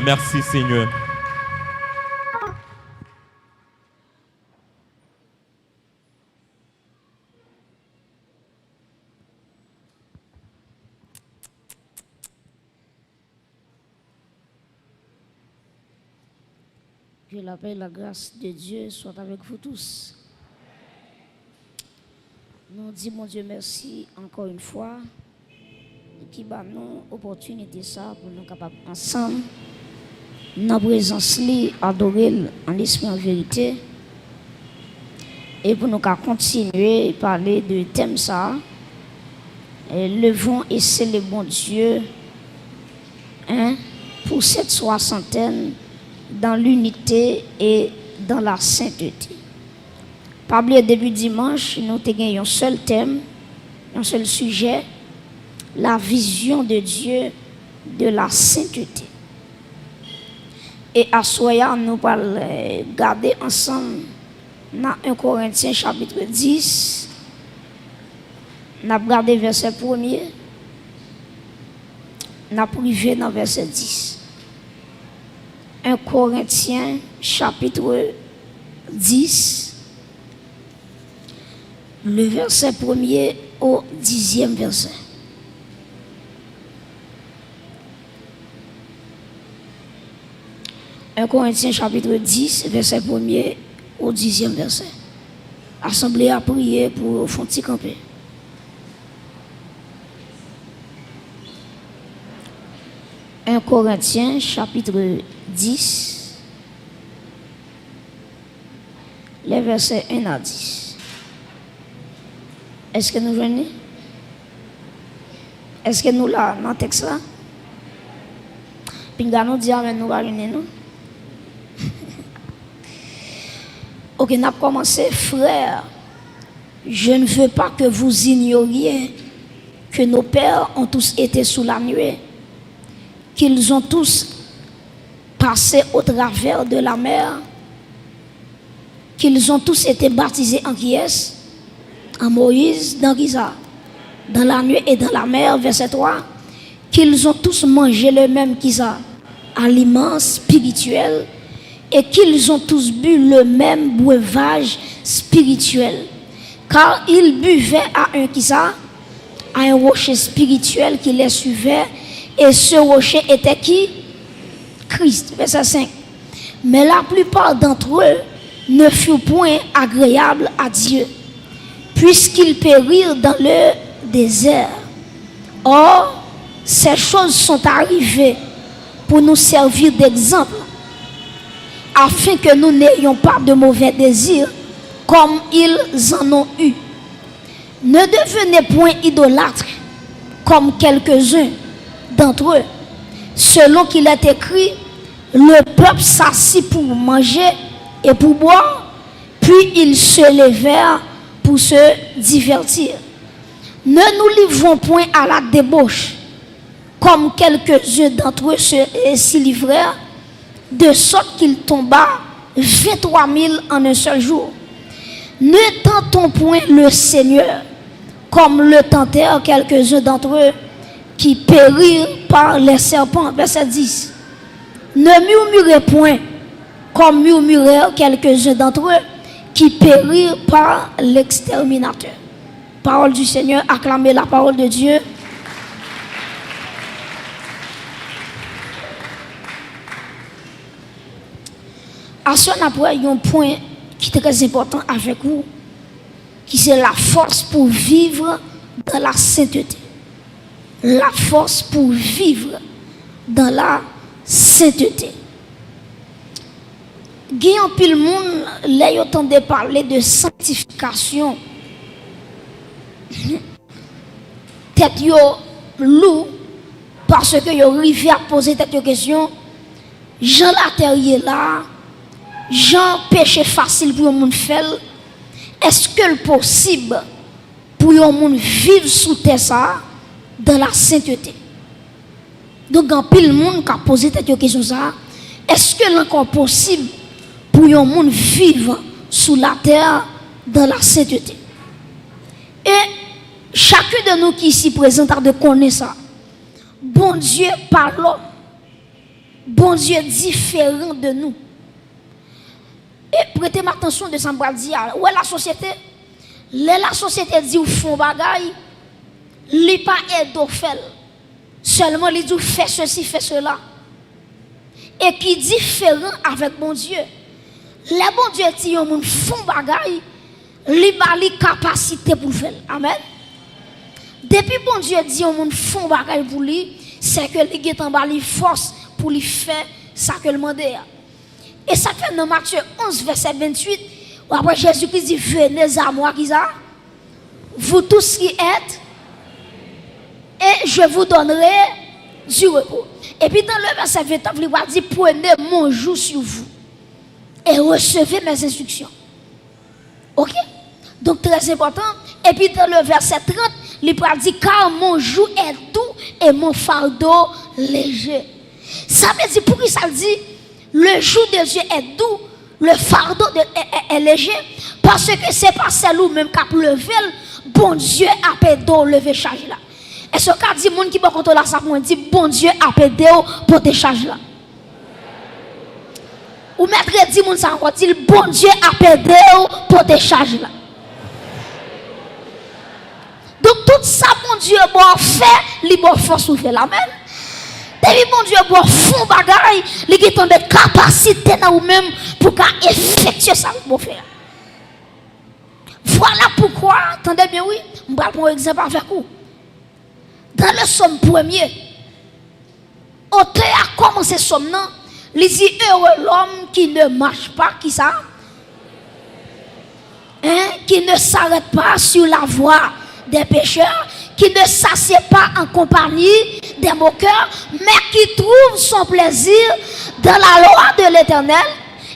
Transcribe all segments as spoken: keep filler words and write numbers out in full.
Merci, Seigneur. Que la paix et la grâce de Dieu soient avec vous tous. Nou di Bondye mèsi ankò yon fwa ki ba nou opòtinite sa pou nou kapab ansanm nan prezans li, adore l an lespri, an verite, e pou nou ka kontinye pale de tèm sa a, eh, levons et célébrons Dieu, hein, pour cette soixantaine dans l'unité et dans la sainteté. Pa bliye depi dimanch, nou te gen yon sèl tèm, yon sèl sijè, la vision de Dieu de la sainteté. E aswè a, nou pral, eh, gade ansanm nan en Korentyen chapit dis, n ap gade vèsè premye, n ap rive nan vèsè dis. En Korentyen chapit dis, le verset premier au dixième verset. En Korentyen chapit dis, vèsè premye o dizyèm vèsè. Asanble a priye pou yo fè yon ti kanpe. En Korentyen chapit dis, les versets un à dix. Èske nou jwenn li? Èske nou la nan tèks la? Pinga nou di amèn, nou pa jwenn li, non? Ok, n ap kòmanse. Frères, je ne veux pas que vous ignoriez que nos pères ont tous été sous la nuée, qu'ils ont tous passé au travers de la mer, qu'ils ont tous été baptisés en qui est? En Moïse, dans qui ça? Dans la nuée et dans la mer, verset trois, qu'ils ont tous mangé le même qui ça? Aliment spirituel, et qu'ils ont tous bu le même breuvage spirituel. Car ils buvaient à un qui ça? À un rocher spirituel qui les suivait, et ce rocher était qui? Christ. Verset cinq. Mais la plupart d'entre eux ne furent point agréables à Dieu, puisqu'ils périrent dans le désert. Or, ces choses sont arrivées pour nous servir d'exemple, afin que nous n'ayons pas de mauvais désirs comme ils en ont eu. Ne devenez point idolâtres comme quelques-uns d'entre eux, selon qu'il est écrit, le peuple s'assit pour manger et pour boire, puis ils se levèrent pour se divertir. Ne nous livrons point à la débauche, comme quelques-uns d'entre eux se, s'y livrèrent, de sorte qu'il tomba vingt-trois mille en un seul jour. Ne tentons point le Seigneur, comme le tentèrent quelques-uns d'entre eux, qui périrent par les serpents. Verset dix. Ne murmurez point, comme murmurèrent quelques-uns d'entre eux, qui périrent par l'exterminateur. Parole du Seigneur, acclamez la parole de Dieu. Aswè n ap wè yon pwen ki trè enpòtan avèk ou, ki se la force pour vivre dans la sainteté. La force pour vivre dans la sainteté. Gen anpil moun, lè yo tande pale de sanktifikasyon, tèt yo lou, paske yo rive ap poze tèt yo kesyon, jan latè ye la, jan peche fasil pou yon moun fè l, èske l posib pou yon moun viv sou tè sa a dans la sainteté? Donk, gen anpil moun k ap poze tèt yo kesyon sa a, èske l ankò posib pou yon moun viv sou latè dans la sainteté? E chacun de nous qui ici présent ta dwe konnen sa. Bondye pa lòm. Bondye diferan de nou. E prete m atansyon de sa m pral di a. Ou wè lasosyete? Lè lasosyete di w fè yon bagay, li pa ede w fè l. Sèlman li di w fè sesi, fè sela. E ki diferan avèk Bondye. Lè Bondye di yon moun fè yon bagay, li ba li kapasite pou l fè l. Amèn. Depi Bondye di yon moun fè yon bagay pou li, se ke li gentan ba li fòs pou li fè sa ke l mande a. E sa k fè nan Matye onz, vèsè venntuit, w ap wè Jezi ki di, venez à moi, kisa? Vous tous qui êtes, et je vous donnerai du repos. Epi nan le vèsè vennèf, li pral di, prenez mon joug sur vous et recevez mes instructions. Ok? Donk, trè enpòtan. Epi nan le vèsè trant, li pral di, car mon joug est doux et mon fardeau léger. Sa vle di, poukisa l di, le joug de Dieu est doux, le fardeau de, est, est, est léger? Paske se pa sèl ou menm k ap leve l, Bondye ap ede w leve chaj la. Èske w ka di moun ki bò kote w la sa pou mwen, di, Bondye ap ede w pote chaj la? Ou mèt redi moun sa ankò, di l, Bondye ap ede w pote chaj la. Donk, tout sa Bondye ba w fè, li ba w fòs pou fè l. Amèn. Depi Bondye ba w fè yon bagay, li gentan met kapasite nan ou menm pou w ka efektye sa l ba w fè a. Vwala poukwa, tande byen wi, m pral pran yon egzanp avèk ou. Dans le psaume premier, otè a kòmanse sòm nan, li di, heureux l'homme qui ne marche pas, kisa? Hein, qui ne s'arrête pas sur la voie des pécheurs, qui ne s'assied pas en compagnie des moqueurs, mais qui trouve son plaisir dans la loi de l'Éternel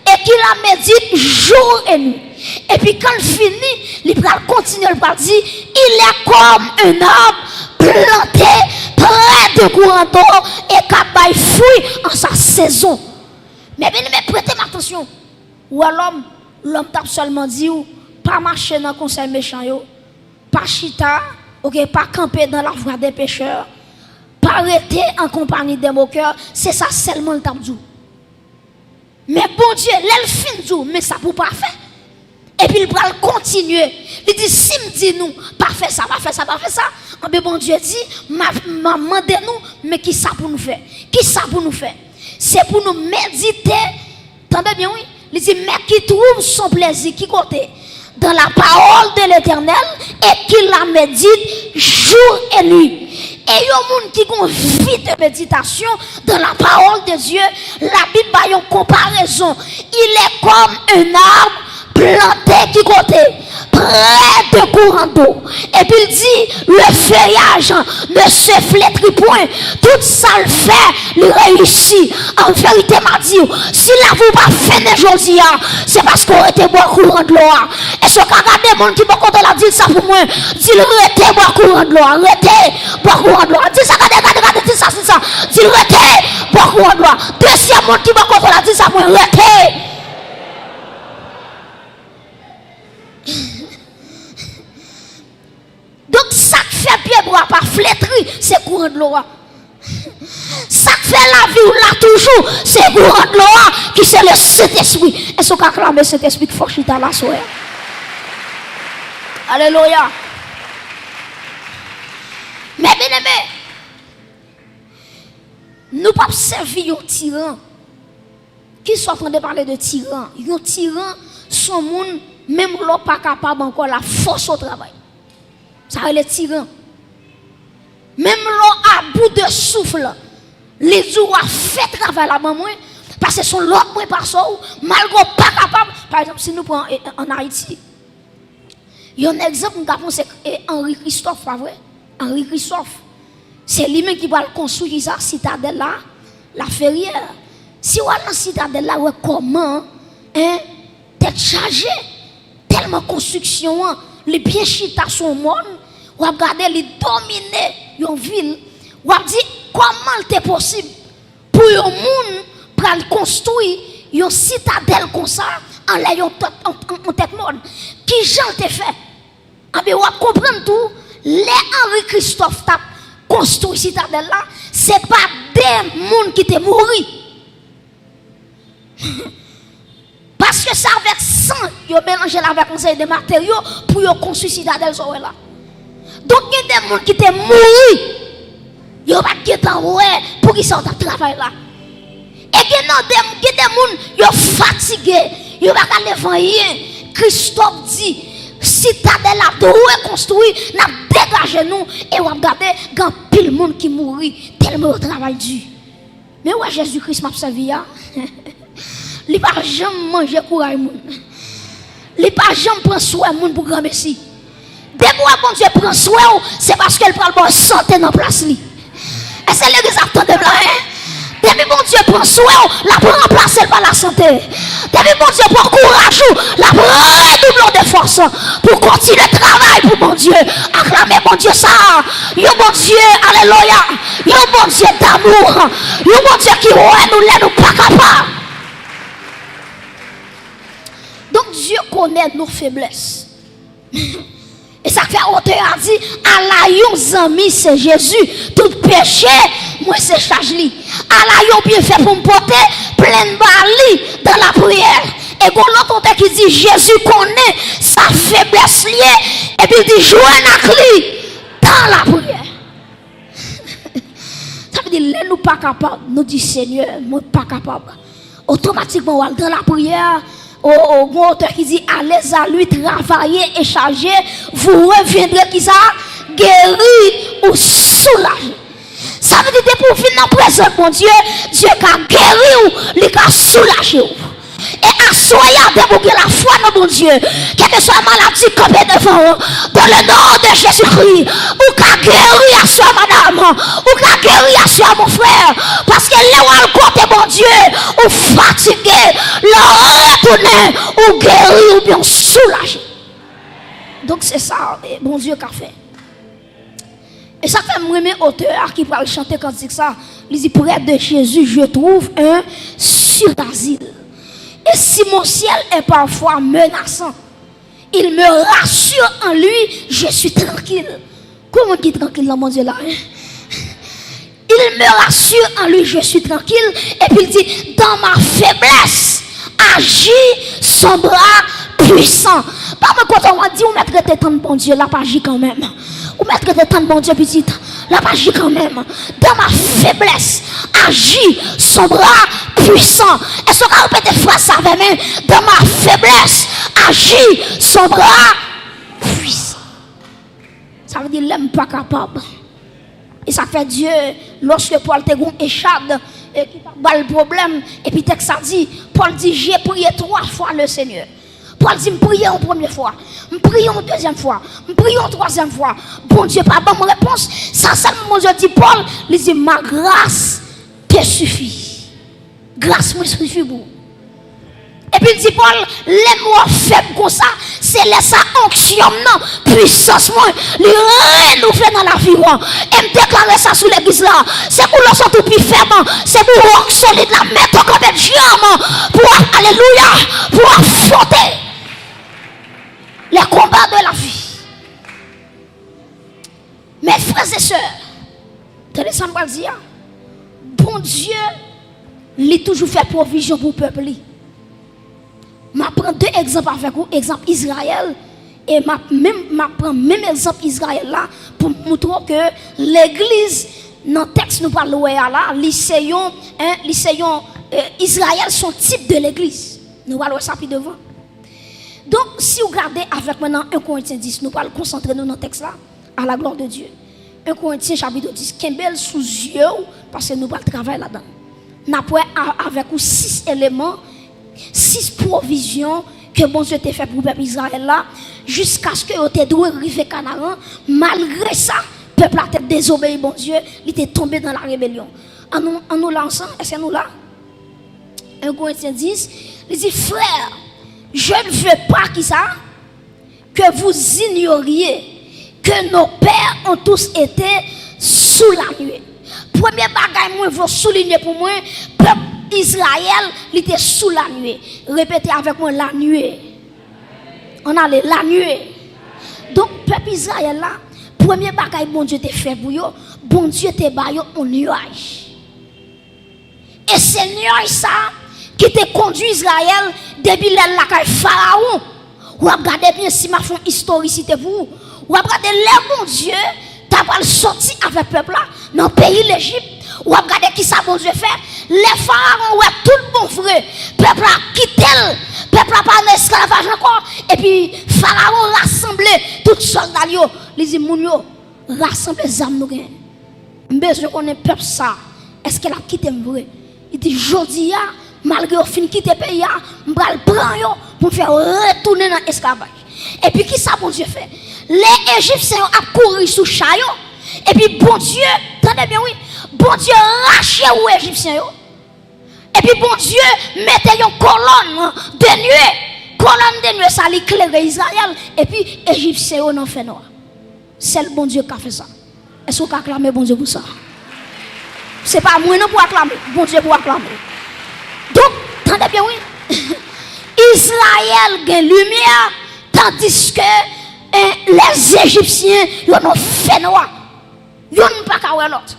et qui la médite jour et nuit. Epi kan l fini, li pral kontinye, li pral di, il est comme un arbre planté près de courant d'eau et k ap bay fwi an sa sezon. Men byeneme, prete m atansyon. Ou wè lòm, lòm t ap sèlman di w, pa mache nan konsèy mechan yo, pa chita, oke, pa kanpe dans la voie des pécheurs, pa rete an konpanyi des moqueurs, se sa sèlman l t ap di w. Men Bondye, lè l fin di w, men sa pou w pa fè, epi l pral kontinye, li di, si m di nou, pa fè sa, pa fè sa, pa fè sa, anben Bondye di, m ap, m ap mande nou, men ki sa pou nou fè? Ki sa pou nou fè? Se pou nou medite, tande byen wi, li di, mais qui trouve son plaisir, ki kote? Dans la parole de l'Éternel et qui la médite jour et nuit. E yon moun ki gon vi de meditasyon dans la parole de Dieu, Labib ba yon konparezon. Il est comme un arbre planté ki kote? Près de courant d'eau. Epi l di, le feuillage ne se flétrit point. Tout sa l fè, li reyisi. An verite, m a di w, si lavi w pa fennen jodi a, se paske w rete bò kouran dlo a. Èske w ka gade moun ki bò kote w la, di l sa pou mwen? Di l rete bò kouran dlo a, rete bò kouran dlo a. Di sa, gade, gade, gade, di sa, di sa. Di l rete bò kouran dlo a. Dezyèm moun ki bò kote w la, di sa pou mwen, rete. Donk, sa k fè pyebwa pa fletri, se kouran dlo a. Sa k fè lavi w la toujou, se kouran dlo a, ki se le Sentespri. Èske w ka aklame Sentespri k fò chita la aswè a? Alelouya. Men byeneme, nou p ap sèvi yon tiran. Kisa w tande pale de tiran? Yon tiran, se yon moun, menm lè w pa kapab ankò, l ap fòse w travay. Sa rele tiran. Menm lè w a bout de souf, li di w, w a fè travay la ban mwen, paske se yon lòt mwen pase w, malgre w pa kapab. Pa egzanp, si nou pran, e, ann Ayiti, yon egzanp, m ka panse, e, Henri Christophe, pa vre? Henri Christophe. Se li menm ki pral konstwi kisa? Sitadèl la, Laferyè. Si w al nan Sitadèl la, w wè kòman, en, tèt chaje. Tèlman konstriksyon an, li byen chita sou yon mòn, w ap gade, li domine yon vil. W ap di, kòman l te posib pou yon moun pral konstwi yon sitadèl konsa anlè yon tèt, yon, yon, yon tèt mòn? Ki jan l te fè? Anben, w ap konprann tou, lè Henri Christophe t ap konstwi sitadèl la, se pa de moun ki te mouri. Paske se avèk san yo melanje l avèk yon seri de materyo pou yo konstwi sitadèl sa w wè la. Donk, gen de moun ki te mouri, yo pa t gentan wè poukisa yo t ap travay la. E gen nan de, gen de moun, yo fatige, yo pa ka leve anyen. Kristòf di, sitadèl la dwe konstwi, n ap degaje nou, e w ap gade, gen anpil moun ki mouri, tèlman yo travay di. Men w wè Jezi Kris m ap sèvi a, li pa janm manje kouray moun. Li pa janm pran swè moun pou granmesi. Depi w wè Bondye pran swè w, se paske l pral ba w sante nan plas li. Èske legliz ap tande m la, en? Depi Bondye pran swè w, l ap ranplase l pa lasante. Depi Bondye pran kouraj ou, l ap redouble w de fòs pou w kontinye travay pou Bondye. Aklame Bondye sa a. Yon Bondye, alelouya, yon Bondye damou, yon Bondye ki wè nou lè nou pa kapab. Donk, Dye konnen nos faiblesses. E sa k fè otè a di, ala yon zanmi se Jezi, tout peche mwen se chaj li. Ala yon byenfè pou m pote, plenn ba li dan lapriyè. E gon lòt otè ki di, Jezi konnen sa feblès li ye, epi l di, jwenn ak li dan lapriyè. Sa vle di, lè nou pa kapab, nou di, Senyè, mwen pa kapab. Otomatikman, w al dan lapriyè. O, o, gon otè ki di, allez à lui, travaillez et chargés, vous reviendrez, kisa? Guéri ou soulager. Sa vle di, depi w vin nan prezans Bondye, Dye ka geri w, li ka soulaje w. E aswè a, depi w gen lafwa nan Bondye, kèlkeswa maladi kanpe devan w, dans le nom de Jésus-Christ, ou ka geri aswè, madanm, ou ka geri aswè, mon frè, paske lè w al kote Bondye, ou fatige, lè w retounen, ou geri oubyen w soulaje. Donk, se sa, eh, Bondye ka fè. E sa k fè m renmen otè a ki pral chante kantik sa. Li di, près de Jésus, je trouve un sûr asile. Et si mon ciel est parfois menaçant, il me rassure en lui, je suis tranquille. Kou moun ki trankil nan Bondye la, en? Il me rassure en lui, je suis tranquille. Epi l di, dans ma faiblesse, agit son bras puissant. Pa mwen kote w ap di, ou mèt rete tann Bondye, l ap aji kanmenm. Ou mèt rete tann Bondye, pitit, l ap aji kanmenm. Dans ma faiblesse, agit son bras puissant. Èske w ka repete fraz sa avè mwen? Dans ma faiblesse, agit son bras puissant. Sa vle di, lè m pa kapab. E sa k fè Dye, lòske Pòl te gon echad, e ki t ap ba l pwoblèm, epi tèks sa di, Pòl di, j'ai prié trois fois le Seigneur. Pòl di, m priye yon premye fwa, m priye yon dezyèm fwa, m priye yon twazyèm fwa. Bondye pa ban m repons. Sa sèlman Bondye di Pòl, li di, ma grâce te suffit. Gras mwen sifi pou ou. Epi l di Pòl, lè m wè w fèb konsa, se lè sa onksyon m nan, pwisans mwen, li renouvle nan lavi w an. E m deklare sa sou legliz la. Se pou lè w santi w pi fèb an, se pou wòk solid la mete w kanpe dyanm an, pou w ap, alelouya, pou w ap afwonte les combats de la vie. Mes frères et sœurs, tande sa m pral di a. Bondye, li toujou fè pwovizyon pou pèp li. M ap pran de egzanp avèk ou, egzanp Izrayèl, e m ap menm, m ap pran menm egzanp Izrayèl la pou m montre w ke legliz nan tèks nou pral wè a la, li se yon, en, li se yon, eh, Izrayèl se yon tip de legliz. Nou pral wè sa pi devan. Donk, si w gade avèk mwen nan en Korentyen dis, nou pral konsantre nou nan tèks la, à la gloire de Dieu. En Korentyen chapit dis, kenbe l sou zye w, paske nou pral travay ladan l. N ap wè a-, avèk ou sis eleman, sis pwovizyon ke Bondye te fè pou pèp Izrayèl la, jiskaske yo te dwe rive Kanaran. Malgre sa, pèp la te dezobeyi Bondye, li te tonbe nan la rebelyon. Ann nou, ann nou la ansanm, èske nou la? En Korentyen dis, li di, frères, je ne veux pas, kisa? Que vous ignoriez que nos pères ont tous été sous la nuée. Premye bagay mwen vle soulinye pou mwen, pèp Izrayèl, li te sou la nuée. Repete avèk mwen, la nuée. Ann ale, la nuée. Donk, pèp Izrayèl la, premye bagay Bondye te fè pou yo, Bondye te ba yo yon niyaj. E se niyaj sa a ki te kondui Izrayèl depi lè l lakay Farawon. W ap gade byen si m ap fè yon istorisite pou ou. W ap gade lè Bondye ta pral sòti avèk pèp la nan peyi Lejip, w ap gade kisa Bondye fè. Lè Farawon wè tout bon vre, pèp la kite l, pèp la pa nan esklavaj ankò, epi Farawon rasanble tout sòlda l yo, li di moun yo, rasanble zam nou genyen. M bezwen konnen pèp sa, èske l ap kite m vre? Li di, jodi a, malgre yo fin kite peyi a, m pral pran yo pou m fè yo retounen nan esklavaj. Epi kisa Bondye fè? Lè Ejipsyen yo ap kouri sou cha yo, epi Bondye, tande byen wi, Bondye rache wou Ejipsyen yo. Epi Bondye mete yon kolòn de nwe. Kolòn de nwe sa li klere Izrayèl, epi Ejipsyen yo nan fènwa. Sèl Bondye ka fè sa. Èske w ka aklame Bondye pou sa? Se pa mwen non pou aklame, Bondye pou aklame. Donk, tande byen wi. Izrayèl gen limyè, tandiske, eh, lèzejipsyen yo nan fènwa. Youn pa ka wè lòt.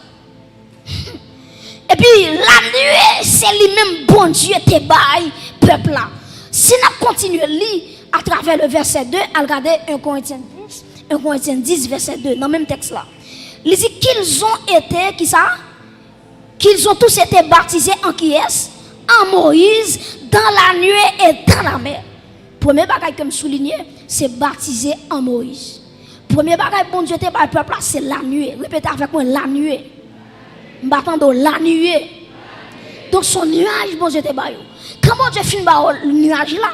Epi, lanwe, se li menm Bondye te bay pèp la. Si n ap kontinye li atravè le vèsè de, al gade en Korentyen dis, en Korentyen dis, vèsè de, nan menm tèks la. Li di, qu'ils ont été, kisa? Qu'ils ont tous été baptisés en qui est? En Moïse, dans la nuée et dans la mer. Premye bagay ke m soulinye, se batize an Moyiz. Premye bagay Bondye te bay pèp la, se lanwe. Repete avèk mwen, lanwe. M pa tande w, lanwe. Donk, se yon niyaj Bondye te ba yo. Kan Bondye fin ba yo niyaj la,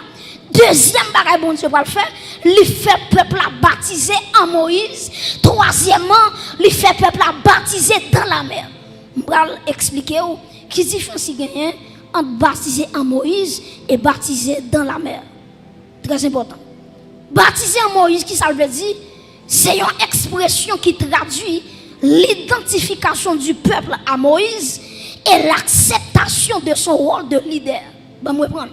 dezyèm bagay Bondye pral fè, li fè pèp la batize an Moyiz. Twazyèmman, li fè pèp la batize dan lamè. M pral eksplike w ki diferans ki genyen ant batize an Moyiz e batize dan lamè. Trè enpòtan. Batize an Moyiz, ki sa l vle di? Se yon ekspresyon ki tradui l'identification du peuple à Moïse et l'acceptation de son rôle de leader. Ban m reprann.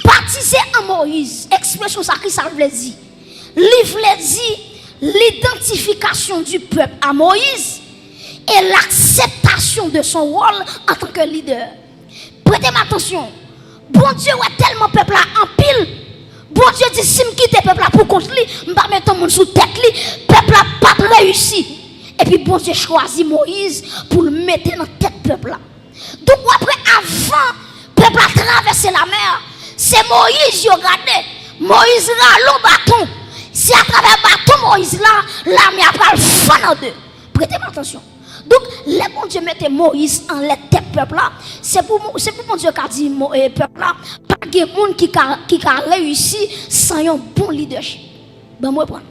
Batize an Moyiz, ekspresyon sa, ki sa l vle di? Li vle di l'identification du peuple à Moïse et l'acceptation de son rôle en tant que leader. Prete m atansyon. Bondye wè tèlman pèp la anpil. Bondye di, si m kite pèp la pou kont li, m pa met yon moun sou tèt li, pèp la p ap reyisi. Epi Bondye chwazi Moyiz pou l mete nan tèt pèp la. Donk, w ap wè, avan pèp la travèse lamè a, se Moyiz yo gade. Moyiz rale yon baton. Se atravè baton Moyiz la, lamè a pral fann an de. Prete m atansyon. Donk, lè Bondye mete Moyiz anlè tèt pèp la, se pou, se pou Bondye ka di mo-, e, pèp la, pa gen moun ki ka, ki ka reyisi san yon bon lidèchip. Ban m reprann.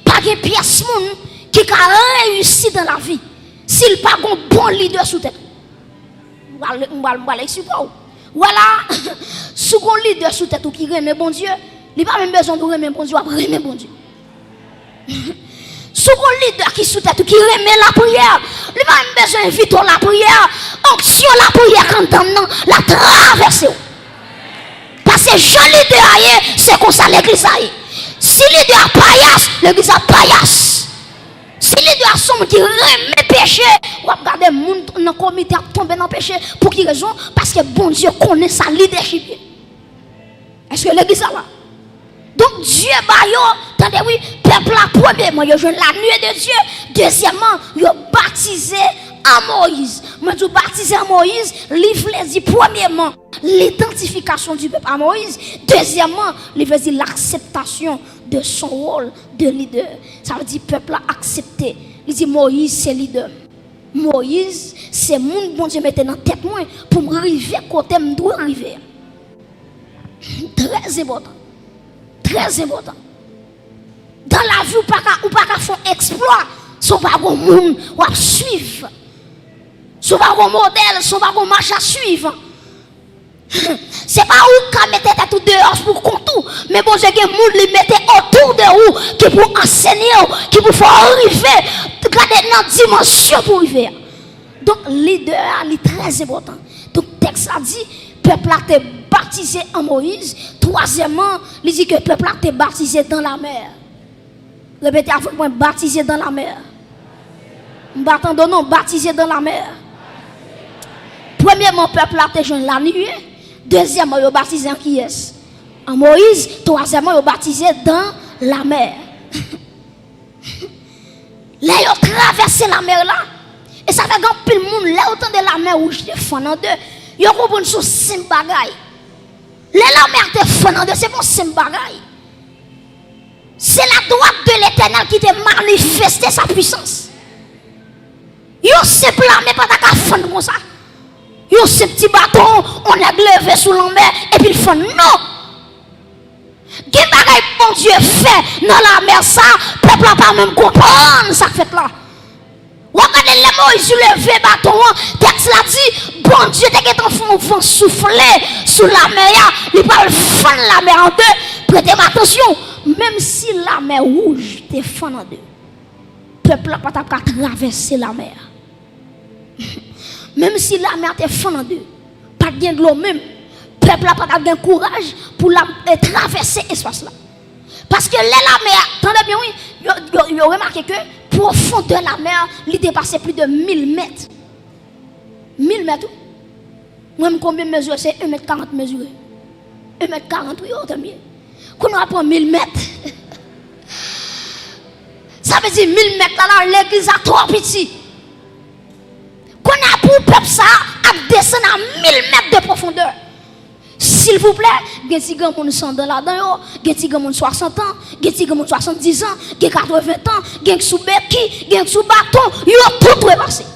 Pa gen pyès moun ki ka reyisi dan lavi si l pa gon bon lidè sou tèt li. M pral, m pral, m pral eksplike w. Vwala, si w gon lidè sou tèt ou ki renmen Bondye, li pa menm bezwen w renmen Bondye, w ap renmen Bondye. Si w gon lidè ki sou tèt ou ki renmen lapriyè, li pa menm bezwen envite w lapriyè, onksyon lapriyè k anndan m nan, l ap travèse w. Paske jan lidè a ye, se konsa legliz la ye. Si lidè a payas, legliz la payas. Si lidè a se yon moun ki renmen peche, w ap gade moun nan komite ap tonbe nan peche. Pou ki rezon? Paske Bondye konnen sa lidèchip ye. Èske legliz la la? Donk, Dye ba yo, tande wi, pèp la, premyeman, yo jwenn la nuée de Dieu. Dezyèmman, yo batize an Moyiz. Mwen di w, batize an Moyiz, li vle di, premyeman, l'identification du peuple à Moïse. Dezyèmman, li vle di l'acceptation de son rôle de leader. Sa vle di pèp la aksepte. Li di, Moyiz se lidè m. Moyiz se moun Bondye mete nan tèt mwen pou m rive kote m dwe rive a. Trè enpòtan. Trè enpòtan. Dan lavi, ou pa ka, ou pa ka fè yon eksplwa si w pa gon moun w ap swiv. Si w pa gon modèl, si w pa gon mach a swiv. Se pa ou k ka mete tèt ou deyò pou kont ou, men Bondye gen moun li mete otou de ou ki pou ansenye w, ki pou fè w rive gade nan dimansyon pou w rive a. Donk, lidè a, li trè enpòtan. Donk, tèks la di, pèp la te batize an Moyiz. Twazyèmman, li di ke pèp la te batize dan lamè. Repete avèk mwen, batize dan lamè. M pa tande w non, batize dan lamè. Premyeman, pèp la te jwenn lannuye. Dezyèmman, yo batize an kiyès? An Moyiz. Twazyèmman, yo batize dan lamè. Lè yo travèse lamè la, e sa fè gen anpil moun, lè yo tande lamè wouj te fann an de, yo konprann se yon senp bagay. Lè lamè a te fann an de, se pa yon senp bagay. Se la droite de Letènèl ki te manifeste sa pwisans. Yon senp lamè pa ta ka fann konsa. Yon senp ti baton, yon nèg leve sou lanmè, epi l fann. Non! Gen bagay Bondye fè nan lamè sa, pèp la pa menm konprann sa k fèt la. W ap gade lè Moyiz leve baton an, tèks la di, Bondye te gentan fè yon van soufle sou lamè a, li pral fann lamè an de. Prete m atansyon, menm si lamè wouj te fann an de, pèp la pa t ap ka travèse lamè a. Menm si lamè a te fann an de, pa t gen dlo menm, pèp la pa t ap gen kouraj pou l ap, eh, travèse espas la. Paske lè lamè a, tande byen wi, yo, yo, yo remake ke pwofondè lamè a, li depase plis de mil mèt. Mil mèt wi. Mwen menm konbyen m mezire, se en mèt karant m mezire. En mèt karant wi, o, tanbyen. Kounye a pran mil mèt. Sa vle di mil mèt la, la, legliz la twò piti. Kounye a pou pèp sa a ap desann a mil mèt de pwofondè. Silvouplè, gen ti granmoun san dan ladan yo, gen ti granmoun swasant an, gen ti granmoun swasanndiz an, gen katreven tan, gen k sou beki, gen k sou baton, yo tout dwe pase.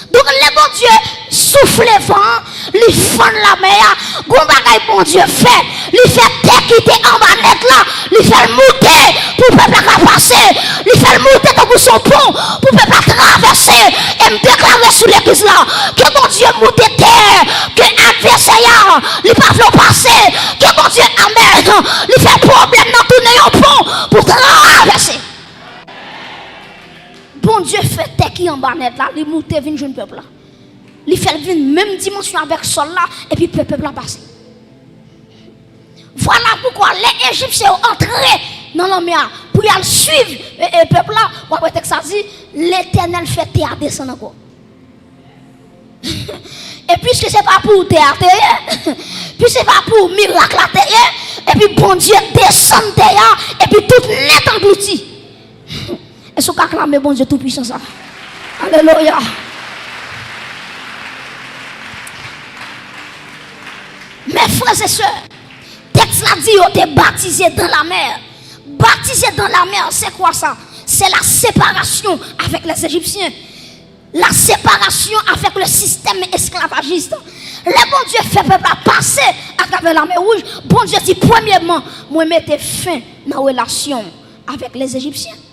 Donk, lè Bondye soufle van an, li fann lamè a, gon bagay Bondye fè, li fè tè ki te anba nèt la, li fè l moute pou pèp la ka pase, li fè l moute tankou s on pon pou pèp la travèse. E m deklare sou legliz la, ke Bondye moute tè ke advèsè a, li pa vle w pase, ke Bondye, amèn, li fè pwoblèm nan tounen yon pon pou travèse. Bondye fè tè ki anba nèt la, li moute vin jwenn pèp la. Li fè l vin menm dimansyon avèk sòl la, epi pèp, pèp la pase. Vwala poukwa lè Ejipsyen yo antre nan lanmè a pou y al swiv, e, e, pèp la, w ap wè tèks la di, Letènèl fè tè a desann ankò. E piske se pa pou tè a te ye, piske se pa pou mirak la te ye, epi Bondye desann tè a, epi tout nèt anglouti. Èske w ka aklame Bondye toupwisan sa? Alelouya! Mes frères et sœurs, tèks la di yo te batize dan lamè. Batize dan lamè, se kwa sa? Se la separasyon avèk lèzejipsyen. La separasyon avèk le sistèm esklavajis. Lè Bondye fè pèp la pase atravè lamè wouj, Bondye di, premyèman, mwen mete fen nan relasyon avèk lèzejipsyen.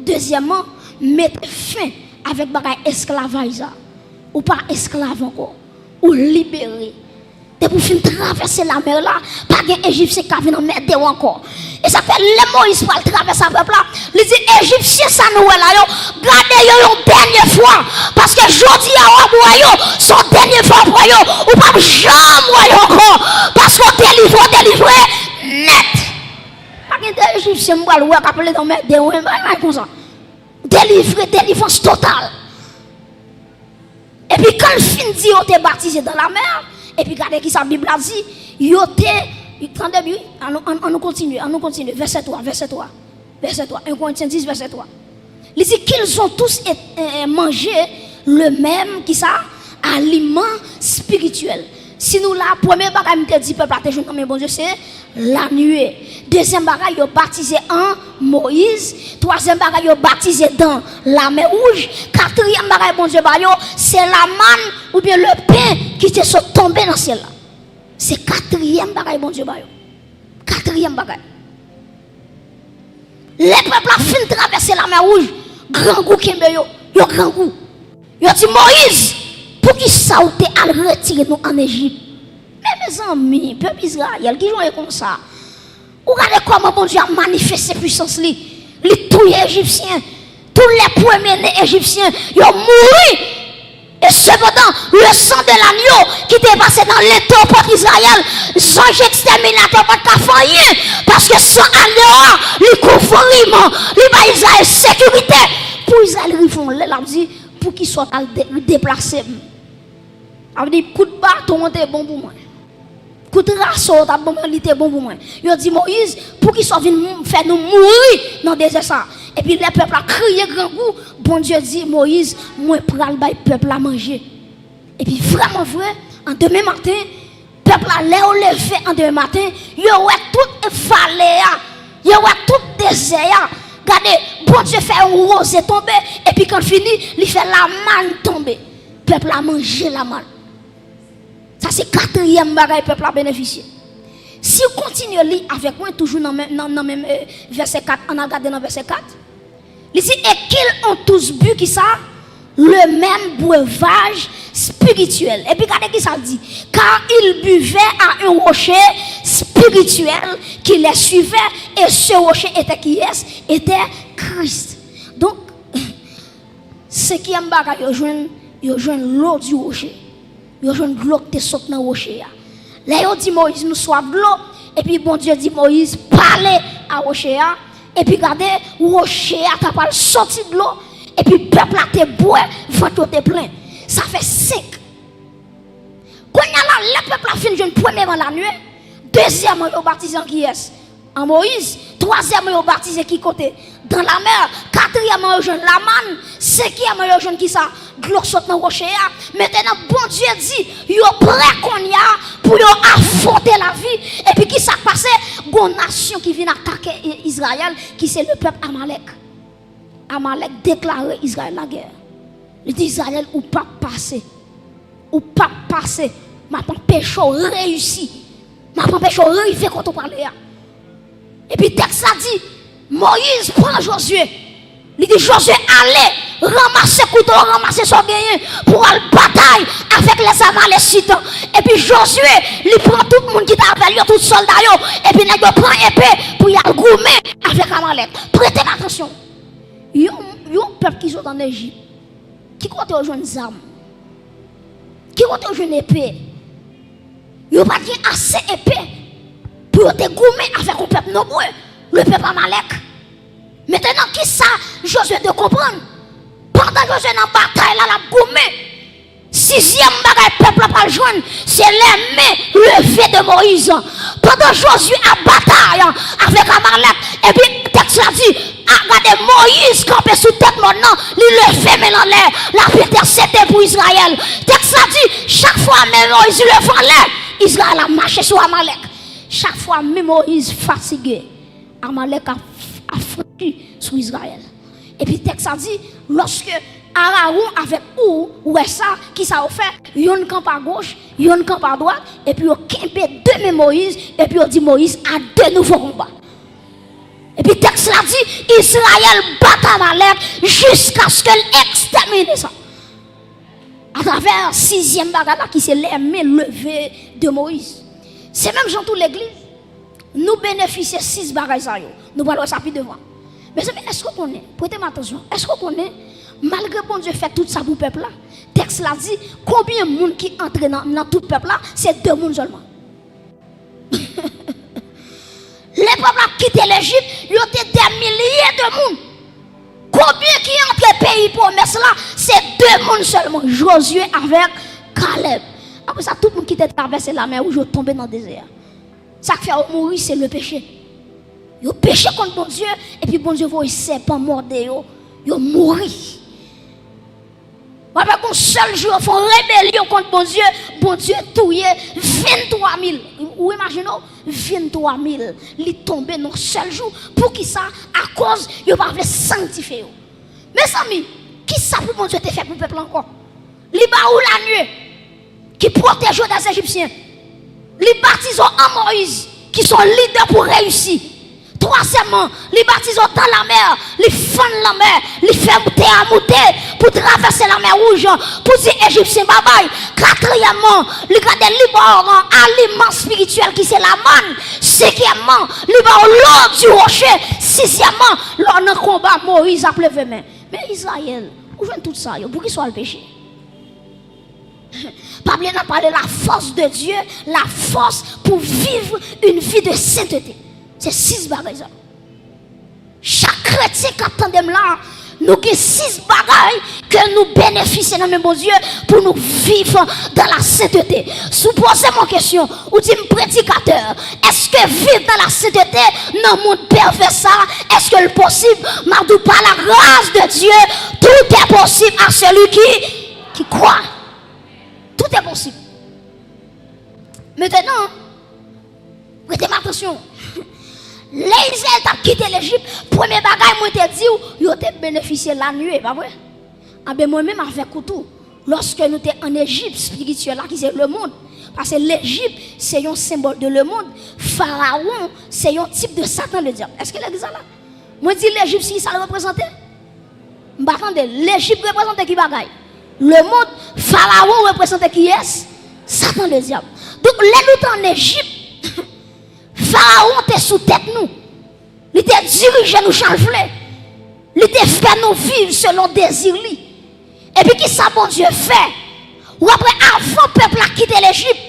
Dezyèmman, mete fen avèk bagay esklavaj la. Ou pa esklav ankò. Ou libere. Depi w fin travèse lamè la, pa gen Ejipsyen k ka vin anmède w ankò. E sa fè lè Moyiz pral travèse a pèp la, li di, Ejipsyen sa nou wè la yo, gade yo yon dènye fwa. Paske jodi a w ap wè yo, se yon dènye fwa w ap wè yo. Ou p ap janm wè yo ankò. Paske w delivre, w delivre nèt. Pa gen de Ejipsyen m pral wè k ap plede anmède w, yon bagay konsa. Delivre, delivrans total. Epi kan l fin di yo te batize dan lamè a, epi gade kisa Bib la di, yo te, tande byen, wi, ann, ann, ann nou kontinye, ann nou kontinye, vèsè twa, vèsè twa, vèsè twa, en Korentyen dis, vèsè twa. Li di, qu'ils ont tous et, et, et mangé le même, kisa? Aliment spirituel. Si nou la, premye bagay m te di pèp la te jwenn nan men Bondye, se la nuée. Dezyèm bagay, yo batize an Moyiz. Twazyèm bagay, yo batize dan lamè wouj. Katriyèm bagay Bondye ba yo, se lamàn oubyen le pen ki te sot tonbe nan syèl la. Se katriyèm bagay Bondye ba yo. Katriyèm bagay. Lè pèp la fin travèse lamè wouj, grangou kenbe yo. Yo grangou. Yo di, Moyiz, poukisa w te al retire nou ann Ejip? Men mezanmi, pèp Izrayèl, kijan w ye konsa? Ou gade kòman Bondye ap manifeste pwisans li. Li touye Ejipsyen. Tout lè premye ne Ejipsyen, yo mouri. E sepandan, le sang de l'agneau ki te pase nan lentèwopòt Izrayèl, zanj ekstèminatè pa t ka fè anyen, paske san agno a, li kouvri m, li bay Izrayèl sekirite. Pou Izrayèl rive yon lè, l ap di, poukisa w t al de-, deplase m? Sa vle di, kout baton an te bon pou mwen. Kout raso yo t ap ban mwen, li te bon pou mwen. Yo di Moyiz, poukisa w vin mou- fè nou mouri nan dezè sa a? Epi lè pèp la kriye grangou, Bondye di Moyiz, mwen pral bay pèp la manje. Epi vrèman vre, an demen maten, pèp la, lè yo leve an demen maten, yo wè tout vale a, yo wè tout dezè a. Gade, Bondye fè yon woze tonbe, epi kan l fini, li fè lamàn tonbe. Pèp la manje lamàn. Sa se katriyèm bagay pèp la benefisye. Si w kontinye li avèk mwen, toujou nan men, nan, nan menm, eh, vèsè kat, ann al gade nan vèsè kat. Li di, et qu'ils ont tous bu, kisa? Le même breuvage spirituel. Epi gade kisa l di. Car ils buvaient à un rocher spirituel qui les suivait, et ce rocher était qui est? Était Christ. Donk, senkyèm bagay yo jwenn, yo jwenn l'eau du rocher. Yo jwenn dlo k te sot nan woche a. Lè yo di Moyiz, nou swaf dlo, epi Bondye di Moyiz, pale a woche a, epi gade, woche a ta pral soti dlo, epi pèp la te bwè, vant yo te plen. Sa fè senk. Kounye a la, lè pèp la fin jwenn premyèman lanwit, dezyèmman, yo batize an kiyès? An Moyiz. Twazyèmman, yo batize ki kote? Dan lamè. Katriyèmman, yo jwenn lamàn. Senkyèmman, yo jwenn kisa? Dlo k sot nan woche a. Mentnan, Bondye di, yo prè kounye a pou yo afwonte lavi. Epi kisa k pase? Gon nasyon ki vin atake I-, Izrayèl, ki se le pèp Amalèk. Amalèk deklare Izrayèl lagè. Li di, Izrayèl, ou p ap pase. Ou p ap pase. M ap anpeche w reyisi. M ap anpeche w rive kote w prale a. Epi tèks la di, Moyiz pran Jozye. Li di, Jozye, ale, ranmase kouto w, ranmase sa w genyen pou w al batay avèk lèzamalesit. Epi Jozye, li pran tout moun ki t avè l yo, tout sòlda yo, epi nèg yo pran epe pou y al goumen avèk Amalèk. Prete m atansyon. Yon, yon pèp ki sot ann Ejip, ki kote yo jwenn zam? Ki kote yo jwenn epe? Yo pa t gen ase epe pou yo te goumen avèk yon pèp nonbre, le pèp Amalèk. Mentnan, kisa Jozye te konprann? Pandan Jozye nan batay la, l ap goumen, sizyèm bagay pèp la pral jwenn, se lèmen leve de Moyiz. Pandan Jozye ap batay avèk Amalèk, epi tèks la di, a, gade, Moyiz kanpe sou tèt mòn nan, li leve men l anlè, l ap entèsede pou Izrayèl. Tèks la di, chak fwa men Moyiz leve anlè, Izrayèl ap mache sou Amalèk. Chak fwa men Moyiz fatige, Amalèk ap, ap franchi sou Izrayèl. Epi tèks la di, lòske Arawon avèk Ou wè sa, kisa yo fè? Yonn kanpe agoch, yonn kanpe adwat, epi yo kenbe de men Moyiz, epi yo di Moyiz, à de nouveaux combats. Epi tèks la di, Izrayèl bat Amalèk jiskaske l ekstèmine sa. Atravè sizyèm bagay la ki se lèmen leve de Moyiz. Se menm jan tou legliz. Nou benefisye sis bagay sa yo. Nou pral wè sa pi devan. Mezanmi, èske w konnen? Prete m atansyon. Èske w konnen, malgre Bondye fè tout sa pou pèp la, tèks la di, konbyen moun ki antre nan, nan tout pèp la? Se de moun sèlman. Lè pèp la ap kite Lejip, yo te dè milye de moun. Konbyen ki antre peyi pwomès la? Se de moun sèlman, Jozye avèk Kalèb. Apre sa, tout moun ki te travèse Lamè Wouj, yo tonbe nan dezè a. Sa k fè yo mouri, se le peche. Yo peche kont Bondye, epi Bondye voye sèpan mòde yo, yo mouri. W ap wè gon sèl jou yo fè yon rebelyon kont Bondye, Bondye touye venntwa mil. Ou imajine w, venntwa mil. Li tonbe nan sèl jou. Poukisa? Akoz yo pa vle sanktifye yo. Mezanmi, kisa pou Bondye te fè pou pèp la ankò? Li ba ou lanwit ki pwoteje w dè Ejipsyen. Li batize w an Moyiz, ki se yon lidè pou reyisi. Twazyèmman, li batize w dan lamè, li fann lamè, li fè tè a moute pou travèse Lamè Wouj, pou di Ejipsyen babay. Katriyèmman, li gade li ba w aliman espirityèl ki se lamàn. Senkyèmman, li ba w l'eau du rocher. Sizyèmman, lè w nan konba, Moyiz ap leve men. Men Izrayèl, ou jwenn tout sa yo, poukisa w al peche? Pa bliye n ap pale la force de Dieu, la force pour vivre une vie de sainteté. Se sis bagay sa. Chak kretyen k ap tande m la, Nou gen sis bagay ke nou benefisye nan men Bondye pou nou viv dans la sainteté. Si w poze m yon kesyon, ou di m, predikatè, èske viv dans la sainteté nan mond pèvè sa, èske l posib? M ap di w, par la grâce de Dieu, tout est possible à celui qui, qui croit. Tout est possible. Mentenan, prete m atansyon. Lè Izrayèl t ap kite Lejip, premye bagay mwen te di w, yo te benefisye lannuit, pa vre? Anben, mwen menm avèk ou tou, lòske nou te ann Ejip espirityèl la, ki se lemonn, paske Lejip se yon senbòl de lemonn, Farawon se yon tip de Satan, le dyab. Èske legliz la la? Mwen di Lejip, si sa l reprezante? M pa tande. Lejip reprezante ki bagay? Lemonn. Farawon reprezante kiyès? Satan, le dyab. Donk, lè nou te ann Ejip, Farawon te sou tèt nou. Li te dirije nou jan l vle. Li te fè nou viv selon dezi li. Epi ki sa Bondye fè? Ou apre, avan pèp la kite Lejip,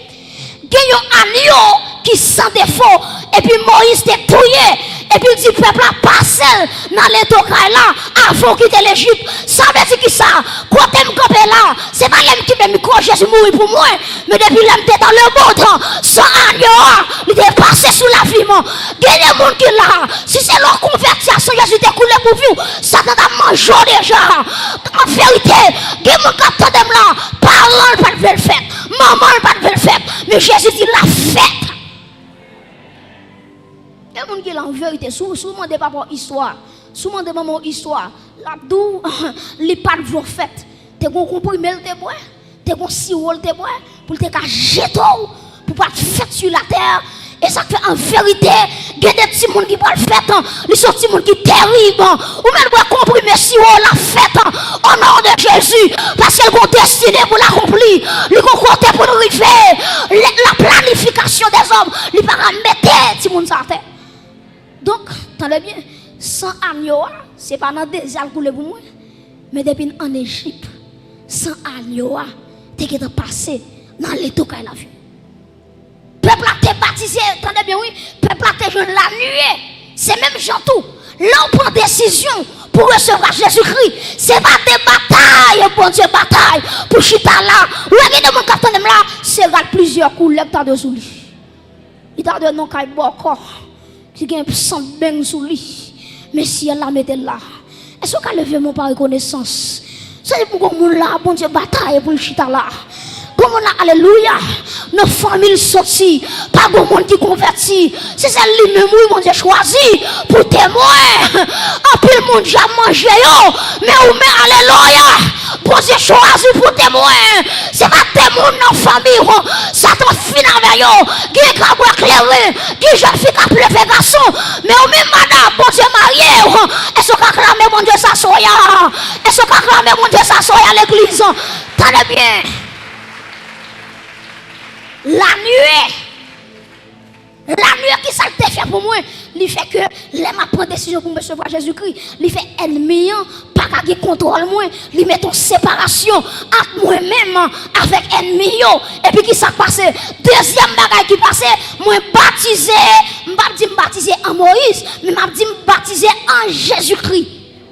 gen yon anyo ki san defo, epi Moyiz te touye, epi l di pèp la pase l nan leto kay la avan w kite Lejip. Sa vle di ki sa? Kote m kanpe la, se pa lè m kenbe mikwo Jezi mouri pou mwen, men depi lè m te dans le monde, san anyo a, li te pase sou lavi m. Gen de moun ki la, si se lè w konvèti a, san Jezi te koule pou vi w, Satan t ap manje w deja. An verite, gen moun k ap tande m la, paran l pa t vle l fèt, manman l pa t vle l fèt, men Jezi di l ap fèt. Gen moun ki la, an verite, si w, si w mande papa w istwa, si w mande manman w istwa, l ap di w li pa t vle w fèt. Te gen yon konprime l te bwè, te gen yon siwo l te bwè, pou l te ka jete w, pou w pa t fèt sou latè. E sa k fè, an verite, gen de timoun ki pral fèt, li se yon timoun ki terib. Ou mèt bwè konprime siwo l ap fèt, o non de Jezi, paske l gen yon destine pou l akonpli, li gen yon kote pou l rive. La planification des hommes, li pa ka mete timoun sa atè. Donk, tande byen, san anyo a, se pa nan dezè l koule pou mwen, men depi n ann Ejip, san anyo a te gentan pase nan leto kay lavi. Pèp la te batize, tande byen wi, pèp la te jwenn lannuit. Se menm jan tou, lè w pran desizyon pou resevwa Jezikri, se pa de batay Bondye batay pou chita la. Ou wè gen de moun k ap tande m la, se rad plizyè koulè k ta dwe sou li. Li ta dwe nan kay bòkò ki gen sant beng sou li. Men syèl la mete l la. Èske w ka leve men w pa rekonesans? Se pou gon moun la, Bondye batay pou l chita la. Gon moun la, alelouya, nan fanmi l soti, pa gon moun ki konvèti. Se sèl li menm, wi, Bondye chwazi pou temwen. Anpil moun djab manje yo, men ou menm, alelouya, Bondye chwazi pou temwen. Se pa de moun nan fanmi w Satan fin avè yo. Gen ka bwè kleren, gen jèn fi k ap leve gason. Men ou menm, madanm, Bondye marye w. Èske w ka aklame Bondye sa soya? Èske w ka aklame Bondye sa soya, legliz? Tande byen. Lannuit. Lannuit, ki sa l te fè pou mwen? Li fè ke lè m ap pran desizyon pou m resevwa Jezikri, li fè ènmi an pa ka gen kontwòl mwen. Li mete yon separasyon ant mwen menm avèk ènmi yo. Epi ki sa k pase? Dezyèm bagay ki pase, mwen batize, m p ap di m batize an Moyiz, men m ap di m batize an Jezikri.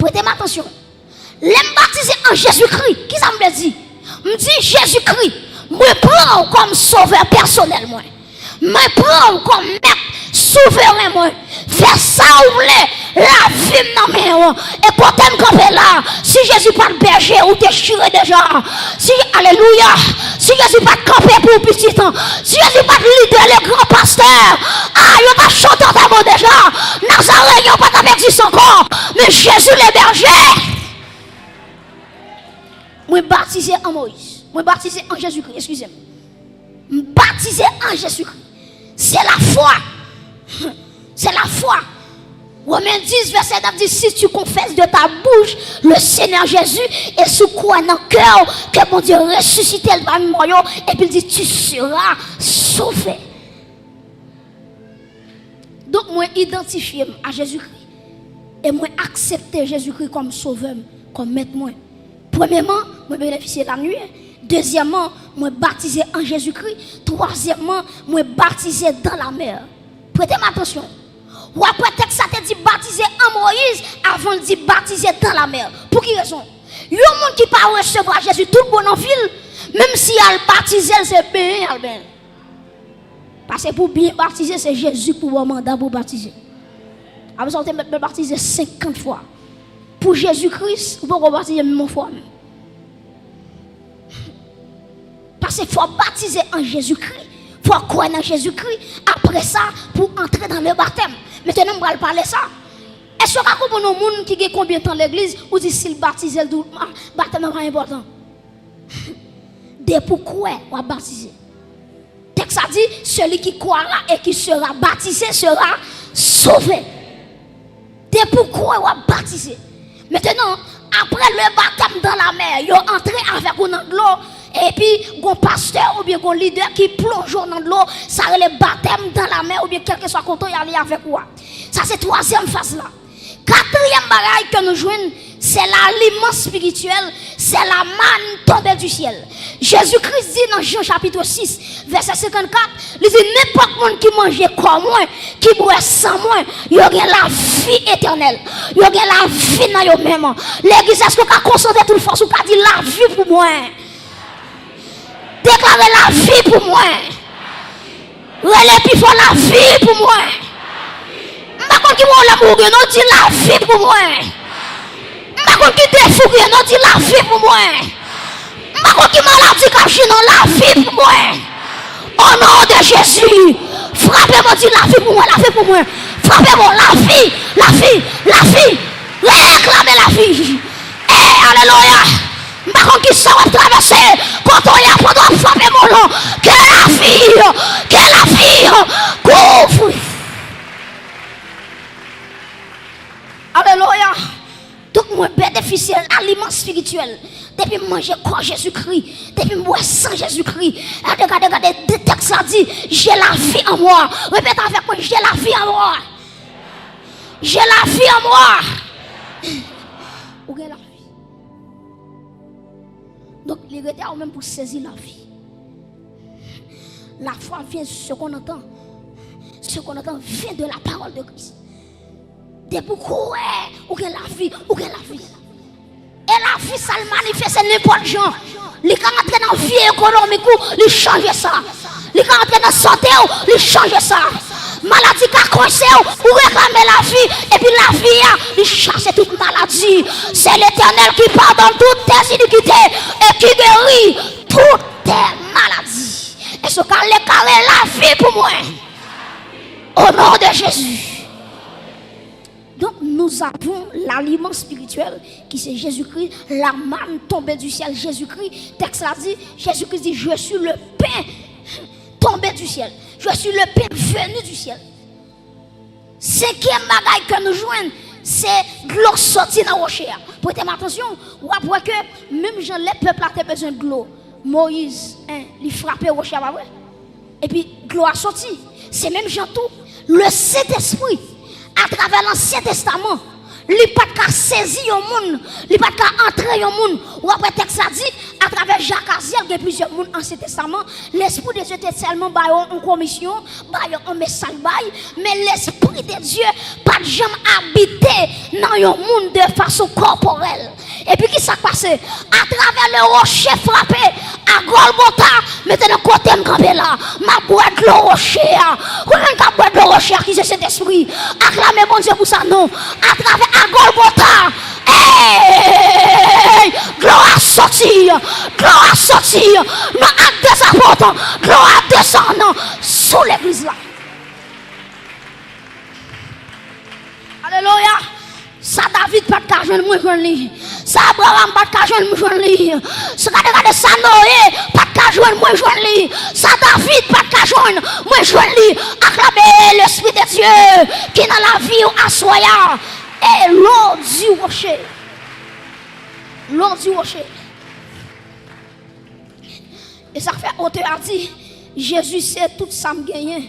Prete m atansyon. Lè m batize an Jezikri, ki sa m vle di? M di, Jezikri, mwen pran w kòm sovè pèsonèl mwen. Mwen pran w kòm mèt souveren mwen. Fè sa w vle, lavi m nan men w. E kote m kanpe la, si Jezi pa t bèje, ou te chire deja. Si, alelouya, si Jezi pa t kanpe pou w pitit, si Jezi pa t lidè, le gran pastè, a, yo t ap chante antèman w deja. Nazaryen, yo pa t ap egziste ankò. Men Jezi le bèje. Mwen batize an Moyiz. Mwen batize an Jezikri, eskize m. M batize an Jezikri. Se lafwa. Se lafwa. Romen dis, vèsè nèf di, si tu confesses de ta bouche le Seigneur Jésus et si w kwè nan kè w ke Bondye resisite l pami mò yo, epi l di, tu seras sauvé. Donk, mwen idantifye m a Jezikri e mwen aksepte Jezikri kòm sovè m, kòm mèt mwen. Premyèman, mwen benefisye lannuit. Dezyèmman, mwen batize an Jezikri. Twazyèmman, mwen batize dans la mer. Prete m atansyon. W ap wè tèks la te di batize an Moyiz avan l di batize dan lamè. Pou ki rezon? Yon moun ki pa resevwa Jezi tout bon nan vi l, menm si y al batize l, se benyen y al benyen l. Paske pou byen batize, se Jezi pou ba w manda pou w batize. Apre sa, ou te mèt batize senkant fwa. Pou Jezi Kris, ou poko batize menm yon fwa menm. Paske fò w batize an Jezikri, fò w kwè nan Jezikri, apre sa, pou w antre dans le baptême. Mentnan, m pral pale sa. Èske w ka konprann yon moun ki gen konbyen tan legliz, ou di si l batize, l di w, "Ah, batèm nan pa enpòtan"? Depi w kwè, w ap batize. Tèks la di, celui qui croira et qui sera baptisé sera sauvé. Depi w kwè, w ap batize. Mentnan, apre le baptême dans la mer, yo antre avèk ou nan dlo, epi gon pastè oubyen gon lidè ki plonje w nan dlo, sa rele baptême dans la mer oubyen kèlkeswa kote y ale avèk ou a. Sa se twazyèm faz la. Katriyèm bagay ke nou jwenn, se laliman espirityèl, se la manne tombée du ciel. Jezi Kris di nan Jan chapit sis, vèsè senkannkat, li di, "Nenpòt moun ki manje kò mwen, ki bwè san mwen, yo gen lavi etènèl. Yo gen lavi nan yo menm." Legliz, èske w ka konsantre tout fòs ou ka di, "Lavi pou mwen"? Deklare, "Lavi pou mwen." Rele pi fò, "Lavi pou mwen." M pa konn ki pwoblèm ou gen, non, di, "Lavi pou mwen." M pa konn ki defi w gen, non, di, "Lavi pou mwen." M pa konn ki maladi k ap jwenn, non, "Lavi pou mwen." O non de Jezi, frape mwen, di, "Lavi pou mwen, lavi pou mwen." Frape mwen, lavi, lavi, lavi. Reklame lavi. E, alelouya. M pa konn ki sa w ap travèse. Kote w ye a, pandan w ap frape mwen lan, ke lavi, ke lavi kouvri. Alelouya. Donk, mwen benefisye laliman espirityèl. Depi m manje kò Jezikri, depi m bwè san Jezikri, gade, gade, gade, de tèks la di, "J'ai la vie en moi." Repete avèk mwen, "J'ai la vie en moi." J'ai la vie en moi. Ou gen lavi. Donk, li rete a ou menm pou sezi lavi. La foi vient de ce qu'on entend. Ce qu'on entend vient de la parole de Christ. Depi w kwè, ou gen lavi, ou gen lavi. E lavi sa l manifeste nenpòt jan. Li ka antre nan vi ekonomik ou, li chanje sa. Li ka antre nan sante w, li chanje sa. Maladi ka kwense w, ou reklame lavi, epi lavi a, li chase tout maladi. C'est l'Éternel qui pardonne toutes tes iniquités et qui guérit toutes tes maladies. Èske w ka deklare lavi pou mwen? Au nom de Jésus. Donc, nous avons l'aliment spirituel qui c'est Jésus-Christ, la manne tombée du ciel, Jésus-Christ. Tèks la di, Jezikri di, "Je suis le pain tombé du ciel. Je suis le pain venu du ciel." Senkyèm bagay ke nou jwenn, se dlo soti nan woche a. Prete m atansyon, w ap wè ke menm jan lè pèp la te bezwen dlo, Moyiz, en, li frape woche a, pa vre? Epi dlo a soti. Se menm jan tou, le Sentespri, atravè Lansyen Testaman, li pa t ka sezi yon moun, li pa t ka antre yon moun. W ap wè tèks la di, atravè Jak Azyèl, gen plizyè moun Ansyen Testaman, Lespri de Dye te sèlman ba yo yon komisyon, ba yo yon mesaj bay, men Lespri de Dye pa t janm abite nan yon moun de fason kòporèl. Epi ki sa k pase? Atravè le rocher frappé à Golgotha, mentnan kote m kanpe la, m ap bwè dlo woche a. Konbyen moun k ap bwè dlo woche a ki se Sentespri? Aklame Bondye pou sa, non. Atravè a Golgotha, ey, glwa soti, glwa soti. Nan Ak dè Apot, glwa desann sou legliz la. Alelouya. Sa David pa t ka jwenn, mwen jwenn li. Sa Abraram pa t ka jwenn, mwen jwenn li. Sa, gade, gade, sa Noye pa t ka jwenn, mwen jwenn li. Sa David pa t ka jwenn, mwen jwenn li. Aklame Lespri de Dye ki nan lavi w aswè a. E l'eau du rocher. L'eau du rocher. E sa k fè otè a di, Jezi se tout sa m genyen.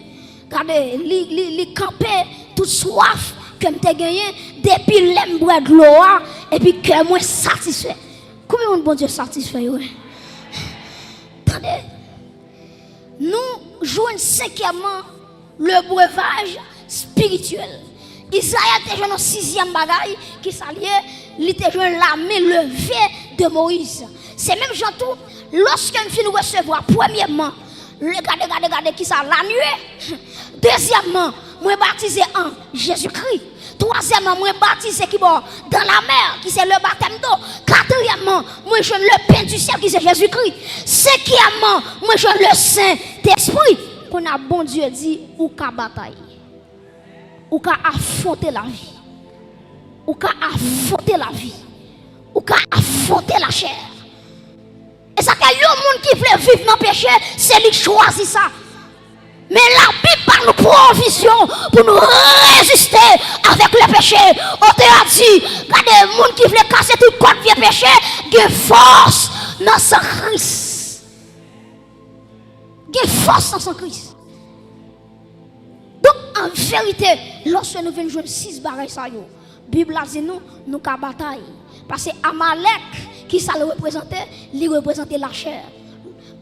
Gade, li, li, li kanpe tout swaf ke m te genyen depi lè m bwè dlo a, epi kè mwen satisfè. Konbyen moun Bondye satisfè yo, wi? Tande, nou jwenn senkyèmman, le breuvage spirituel. Izrayèl te jwenn yon sizyèm bagay, ki sa l ye? Li te jwenn lame leve de Moyiz. Se menm jan tou, lòske m fin resevwa, premyèman, le, gade, gade, gade, ki sa? Lanwit. Dezyèmman, mwen batize an Jezikri. Twazyèmman, mwen batize ki bò? Dan lamè, ki se le batèm do. Katriyèmman, mwen jwenn le pen di syèl, ki se Jezikri. Senkyèmman, mwen jwenn le Sentespri. Kounye a, Bondye di, ou ka batay. Ou ka afwonte lavi. Ou ka afwonte lavi. Ou ka afwonte lachè. E sa fè yon moun ki vle viv nan peche, se li k chwazi sa. Men Labib ba nou pwovizyon pou nou reziste avèk le peche. Otè a di, gade, moun ki vle kase tout kòd vye peche, gen fòs nan san Kris. Gen fòs nan san Kris. Donk, an verite, lòske nou vin jwenn sis bagay sa yo, Bib la di nou, nou ka batay. Paske Amalèk, ki sa l reprezante? Li reprezante lachè.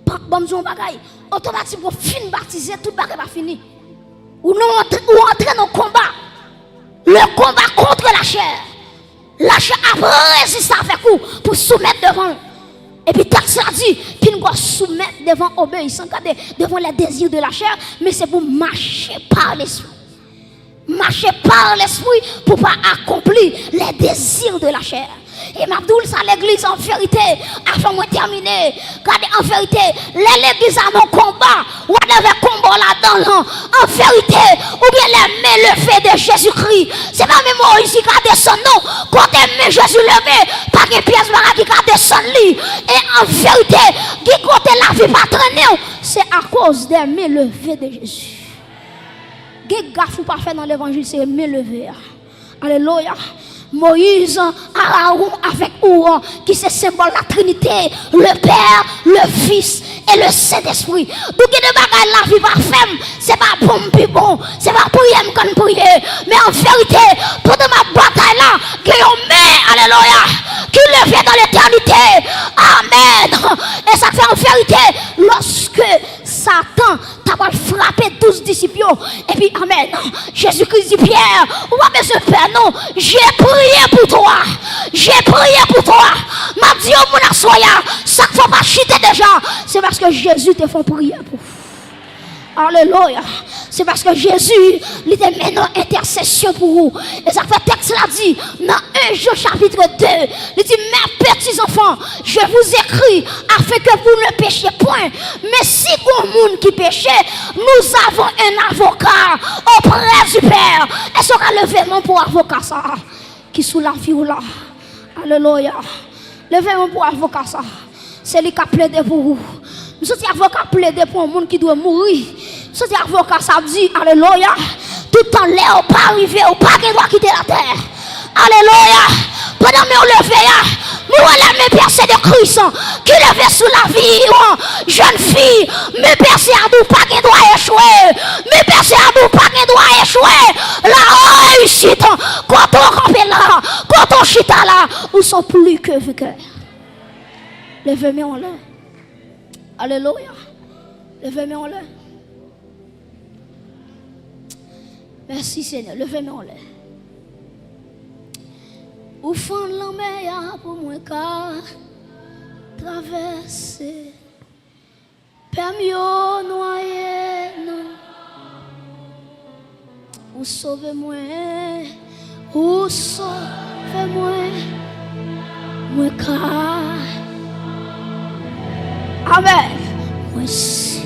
Pa, ban m di w yon bagay, otomatikman w fin batize, tout bagay pa fini. Ou nan, ou antre nan konba. Le combat contre la chair. Lachè ap reziste avèk ou pou soumèt devan l. Epi tèks la di, pinga w soumèt devan obeyisan, gade, devan les désirs de la chair, men se pou mache pa lespri. Mache pa lespri pou pa akonpli les désirs de la chair. E m ap di w sa, legliz, an verite, avan mwen tèmine, gade, an verite, lè legliz la nan konba, whatever konba w ladan l lan, an verite, ou gen les mains levées de Jésus-Christ. Se pa men Moyiz ki ka desann, non. Kote men Jezi leve, pa gen pyès bagay ki ka desann li. E an verite, gen kote lavi pa trennen w, se akoz des mains levées de Jésus. Gen gaf ou pa fè nan levanjil, se men leve a. Alelouya. Moyiz, Arawon avèk Ouran, ki se senbòl la Trinite, le Père, le Fils et le Saint-Esprit. Donk, gen de bagay lavi pa fè m, se pa bon m pi bon, se pa priyè m konn priye. Men an verite, pandan m ap batay la, gen yon men, alelouya, ki leve nan letènite. Amèn. E sa fè an verite, lòske Satan ta pral frape douz disip yo. Epi, amèn, Jezikri di Pyè, ou pa bezwen pè non. J'ai prié pour toi. J'ai prié pour toi. M ap di yon moun aswè a, sa k fè w pa chita deja, se paske Jezi te fè yon priyè pou ou. Alelouya. Se paske Jezi, li te mennen yon entèsesyon pou ou. E sa k fè tèks la di, nan en Jan chapit de, li di, mes petits enfants, je vous écris afin que vous ne péchiez point. Men si gon moun ki peche, nous avons un avocat auprès du Père. Èske w ka leve men w pou avoka sa a ki sou lavi w la? Alelouya. Leve men w pou avoka sa a. Se li k ap plede pou ou. M santi avoka plede pou yon moun ki dwe mouri. M santi avoka sa ap di, alelouya, toutan lè w pa rive, ou pa gen dwa kite latè. Alelouya. Pandan men w leve a, mwen wè les mains percées de Christ ki leve sou lavi w. Jèn fi, men pèse a di w pa gen dwa echwe. Men pèse a di w pa gen dwa echwe. La reyisit, kote w kanpe la, kote w chita la, ou son pli ke venkè. Leve men w anlè. Alelouya. Leve men w anlè. Mèsi, Senyè. Leve men w anlè. Ou fann lanmè a pou mwen ka travèse. Pè m yo nwaye nan Ou sove mwen, ou sove mwen, mwen ka. Amèn. Mwen se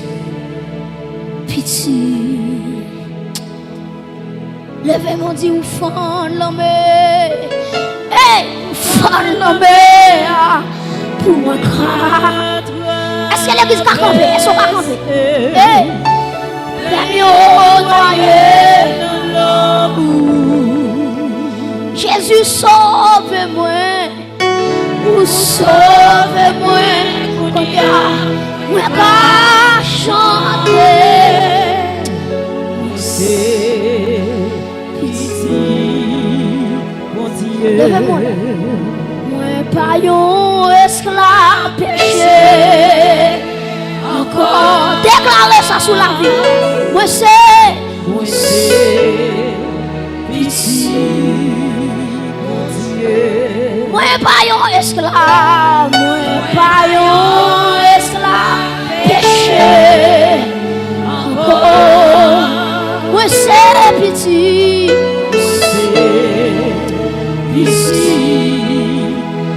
pitit. Leve men w di ou fann lanmè. Hey, ou fann lanmè a pou mwen ka. Èske legliz ka kanpe? Èske w ka kanpe? Hey! Lè m yo nwaye nan lanmou. Jezi sove mwen. Ou sove mwen. Kounye a, mwen ka chante. Mwen se pitit Bondye. Leve men w. Mwen pa yon esklav peche ankò. Deklare sa sou lavi. Mwen se. Mwen se. Pitit pa yon esklav, mwen pa yon esklav peche ankò. Mwen se pitit, mwen se pitit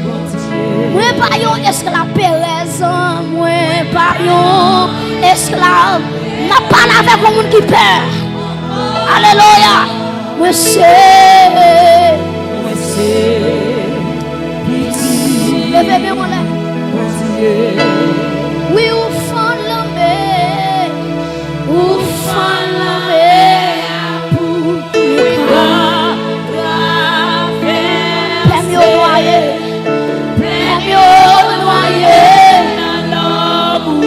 Bondye. Mwen pa yon esklav perèz, mwen pa yon esklav. M ap pale avèk yon moun ki pè. Alelouya. Mwen se, mwen se pitit. Leve men w anlè. Bondye. Wi, ou fann lanmè. Ou fann lanmè a pou mwen ka travèse. Pè m yo nwaye. Pè m yo nwaye nan lanmou.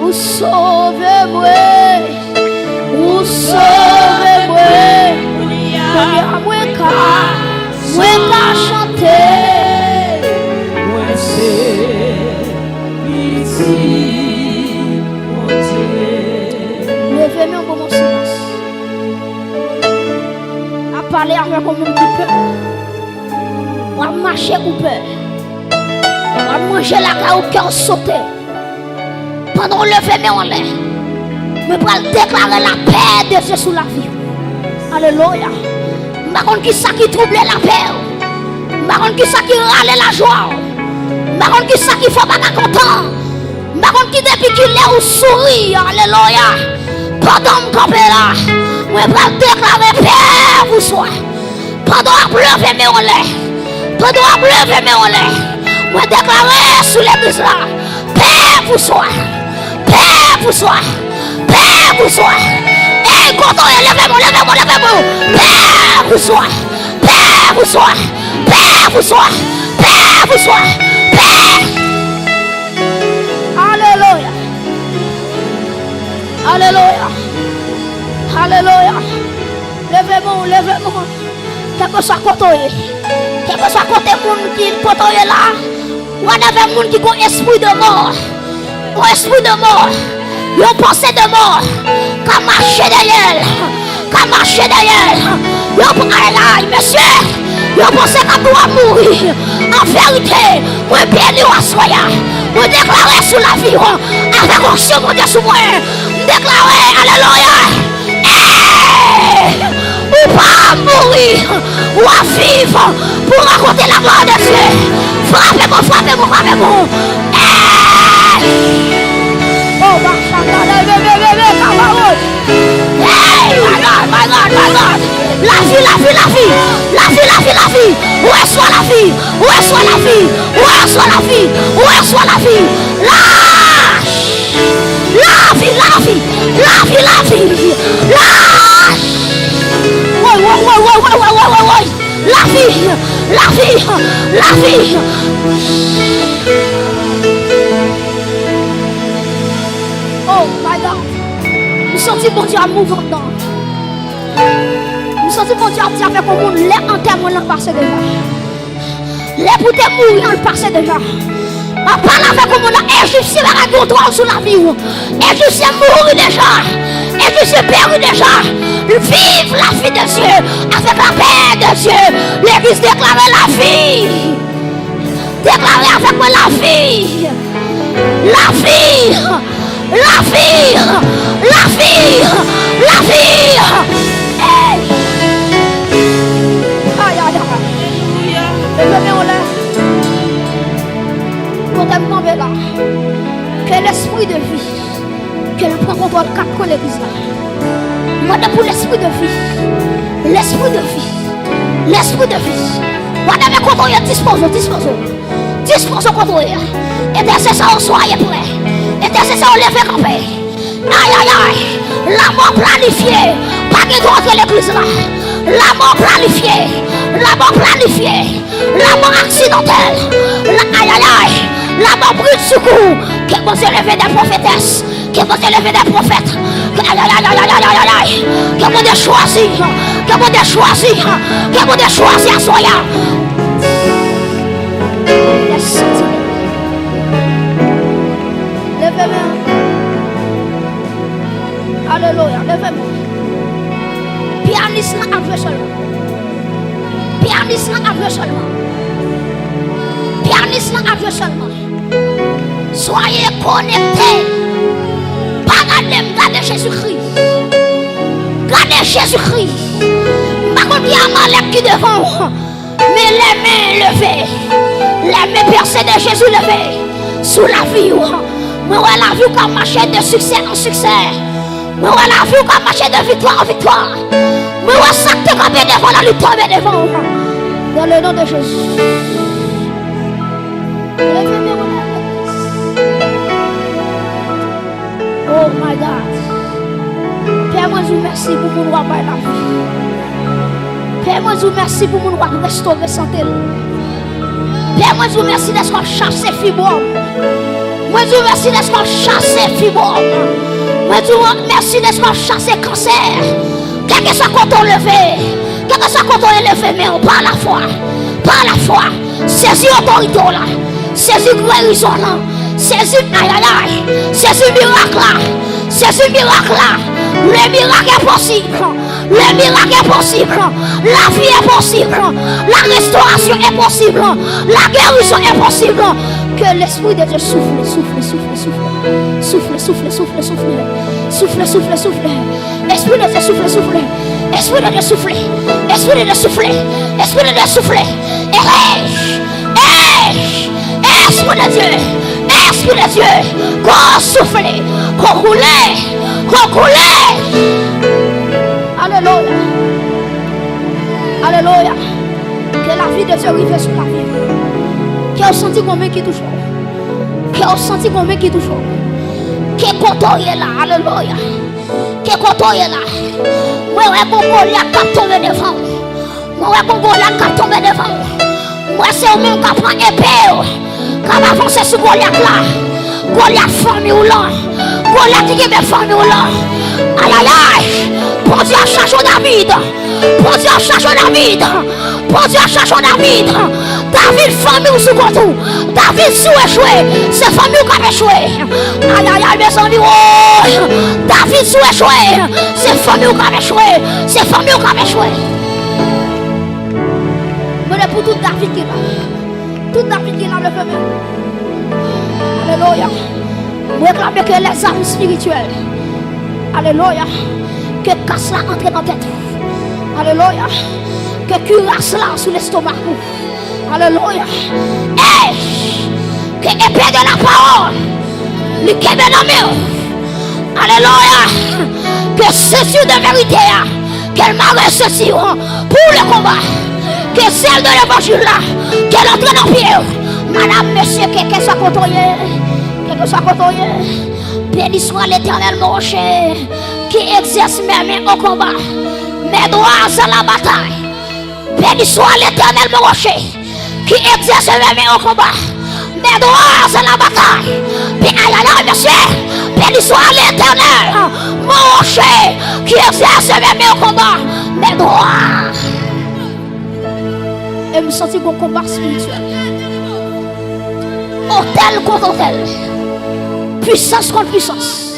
Ou sove mwen, ou sove mwen. Kounye a mwen ka, mwen ka chante. Mwen se pitit Bondye. Leve men w ban m yon silans. Ap pale avèk yon moun ki pè. W ap mache ou pè. W ap manje lakay ou kè w sote. Pandan w leve men w anlè, mwen pral deklare lapè de Dye sou lavi w. Alelouya. M pa konn kisa ki twouble lapè w. M pa konn kisa ki rale lajwa w. M pa konn kisa ki fè w pa ka kontan. M pa konn ki depi kilè ou souri. Alelouya. Pandan m kanpe la, mwen pral deklare pè pou swa. Pandan w ap leve men w anlè, pandan w ap leve men w anlè, mwen deklare sou legliz la, pè pou swa, pè pou swa, pè pou swa. Ey, kote w ye, leve men w, leve men w, leve men w. Pè pou swa, pè pou swa, pè pou swa, pè pou swa, pè. Alelouya. Alelouya. Alelouya. Leve men w, leve men w. Kèlkeswa kote w ye, kèlkeswa kote moun ki kote w ye la, whatever moun ki gon espri de mò, yon espri de mò, yon panse de mò, ka mache dèyè l, ka mache dèyè l. Yo pa ay la, mesye, yo panse k ap dwe mouri. An verite, mwen beni w aswè a. Mwen deklare sou lavi w, avèk onksyon Bondye sou mwen, m deklare, alelouya. Ey! Ou pa ap mouri, w ap viv pou rakonte laglwa de Dye. Frape mwen, frape mwen, frape mwen. Ey! Oh, bachata, leve, leve, leve, kabawo. Ey! My God, my God, my God. Lavi, lavi, lavi. Lavi, lavi, lavi. Ou resevwa lavi. Ou resevwa lavi. Ou resevwa lavi. Ou resevwa lavi. Lach! Lavi, lavi, lavi, lavi, lach! Woy, woy, woy. Lavi, lavi, lavi. Oh my God. M santi Bondye ap move anndan. M santi Bondye ap di avèk yon moun, lè antèman an pase deja. Lè pou te mouri an pase deja. M ap pale avèk yon moun la, Ejipsyen pa ka gen yon twal sou lavi w. Ejipsyen mouri deja. Ejipsyen peri deja. Viv lavi de Dye avèk lapè de Dye. Legliz deklare lavi. Deklare avèk mwen lavi. Lavi. Lavi! Lavi! Lavi! Ey! Ay, ay, ay. Leve men w anlè. Kote m kanpe la. Ke lespri de vi, ke l pran kontwòl kat kwen legliz la. Mande pou lespri de vi. Lespri de vi. Lespri de vi. Whatever kote w ye, dispoze w, dispoze w. Dispoze kote w ye a. Entèsesè, soyez prêts. Entèsesè, leve kanpe. Ay, ay, ay. Lanmò planifye pa gen dwa antre legliz la. Lanmò planifye. Lanmò planifye. Lanmò aksidantèl. La, ay, ay, ay. Lanmò britsoukou. Ke Bondye leve de pwofetès. Ke Bondye leve de pwofèt. Ke, ay, ay, ay. Ke Bondye chwazi. Ke Bondye chwazi. Ke Bondye chwazi aswè a. Yes, Seyè. Leve men w. Alelouya. Leve men w. Pyanis lan ap jwe sèlman. Pyanis lan ap jwe sèlman. Pyanis lan ap jwe sèlman. Soyez connectés. Pa gade m, gade Jezikri. Gade Jezikri. M pa konn ki Amalèk ki devan w, men lèmen leve. Lèmen pèse de Jezi leve sou lavi w. Mwen wè lavi w k ap mache de siksè an siksè. Mwen wè lavi w k ap mache de viktwa an viktwa. Mwen wè sa k te kanpe devan w la, li tonbe devan w. Dans le nom de Jésus. Leve men w nan legliz. Oh my God. Pè, mwen di w mèsi pou moun w ap bay lavi. Pè, mwen di w mèsi pou moun w ap restore sante l. Pè, mwen di w mèsi dèske w ap chase fibwòm. Mwen di w mèsi dèske w ap chase fibwòm. Mwen di w mèsi dèske w ap chase kansè. Kèlkeswa kote w leve, kèlkeswa kote w ye, leve men w pa lafwa. Pa lafwa. Sezi otorite w la. Sezi gerizon lan. Sezi ayayay. Sezi mirak la. Sezi mirak la. Le miracle est possible. Le miracle est possible. La vie est possible. La restauration est possible. La guérison est possible. Que l'Esprit de Dieu souffle, souffle, souffle, souffle. Souffle, souffle, souffle, souffle. Souffle, souffle, souffle. Espri de Dye soufle, soufle. Espri de Dye soufle. Espri de Dye soufle. Espri de Dye soufle. Ey! Ey! Espri de Dye. Espri de Dye. Ko soufle. Ko koule. Ko koule. Alelouya. Alelouya. Ke lavi de Dye rive sou lavi w. Ke w santi gon men ki touche w. Ke w santi gon men ki touche w. Ke kote w ye la. Alelouya. Ke kote w ye la. Mwen wè gon Golyat k ap tonbe devan w. Mwen wè gon Golyat k ap tonbe devan w. Mwen se ou menm k ap pran epe w, k ap avanse sou Golyat la. Golyat fanmi w lan. Golyat ki genbe fanmi w lan. Ayayay. Bondye ap chache w David. Bondye ap chache w David. Bondye ap chache w David. David, fanmi w sou kont ou. David, si w echwe, se fanmi w k ap echwe. Ayayay, mezanmi, woy. David, si w echwe, se fanmi w k ap echwe. Se fanmi w k ap echwe. Mwen, pou tout David ki la. Tout David ki la, leve men. Alelouya. Mwen reklame ke lèzam espirityèl. Alelouya. Ke kas la antre nan tèt ou. Alelouya. Ke kiras la sou lestomak ou. Alelouya. Ey! Ke epe de la pawòl li kenbe nan men w. Alelouya. Ke senti de verite a, ke l mare senti w pou le konba. Ke zèl de levanjil la, ke l antre nan pye w. Madanm, mesye, kèlkeswa kote w ye, kèlkeswa kote w ye. Béni soit l'Éternel, mon rocher, qui exerce mes mains au combat, mes doigts à la bataille. Béni soit l'Éternel, mon rocher, qui exerce mes mains au combat, mes doigts à la bataille. Bé-, ay, ay, ay, mesye. Béni soit l'Éternel, mon rocher, qui exerce mes mains au combat, mes doigts. E m santi gon konba espirityèl. Otèl kont otèl. Pwisans kont pwisans.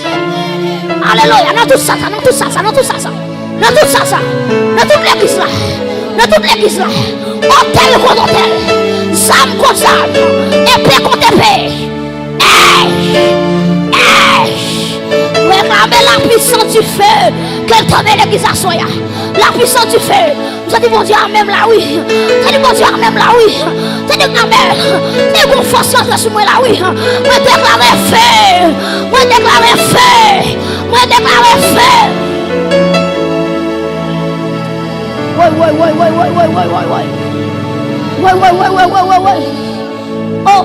Alelouya. Nan tout sa sa, nan tout sa sa, nan tout sa sa. Nan tout sa sa. Nan tout legliz la. Nan tout legliz la. Otèl kont otèl. Zam kont zam. Epe kont epe. Ey! Ey! Reklame la puissance du feu. Ke l tonbe legliz aswè a. La puissance du feu. M santi Bondye a menm la wi. Tande Bondye a menm la wi. Tande amèn. Tande gon fòs ki antre sou mwen la wi. Mwen deklare fe. Mwen deklare fe. Mwen deklare fe. Woy, woy, woy, woy. Woy, woy, woy, woy, woy. Woy, woy, woy, woy, woy, woy, woy. Oh.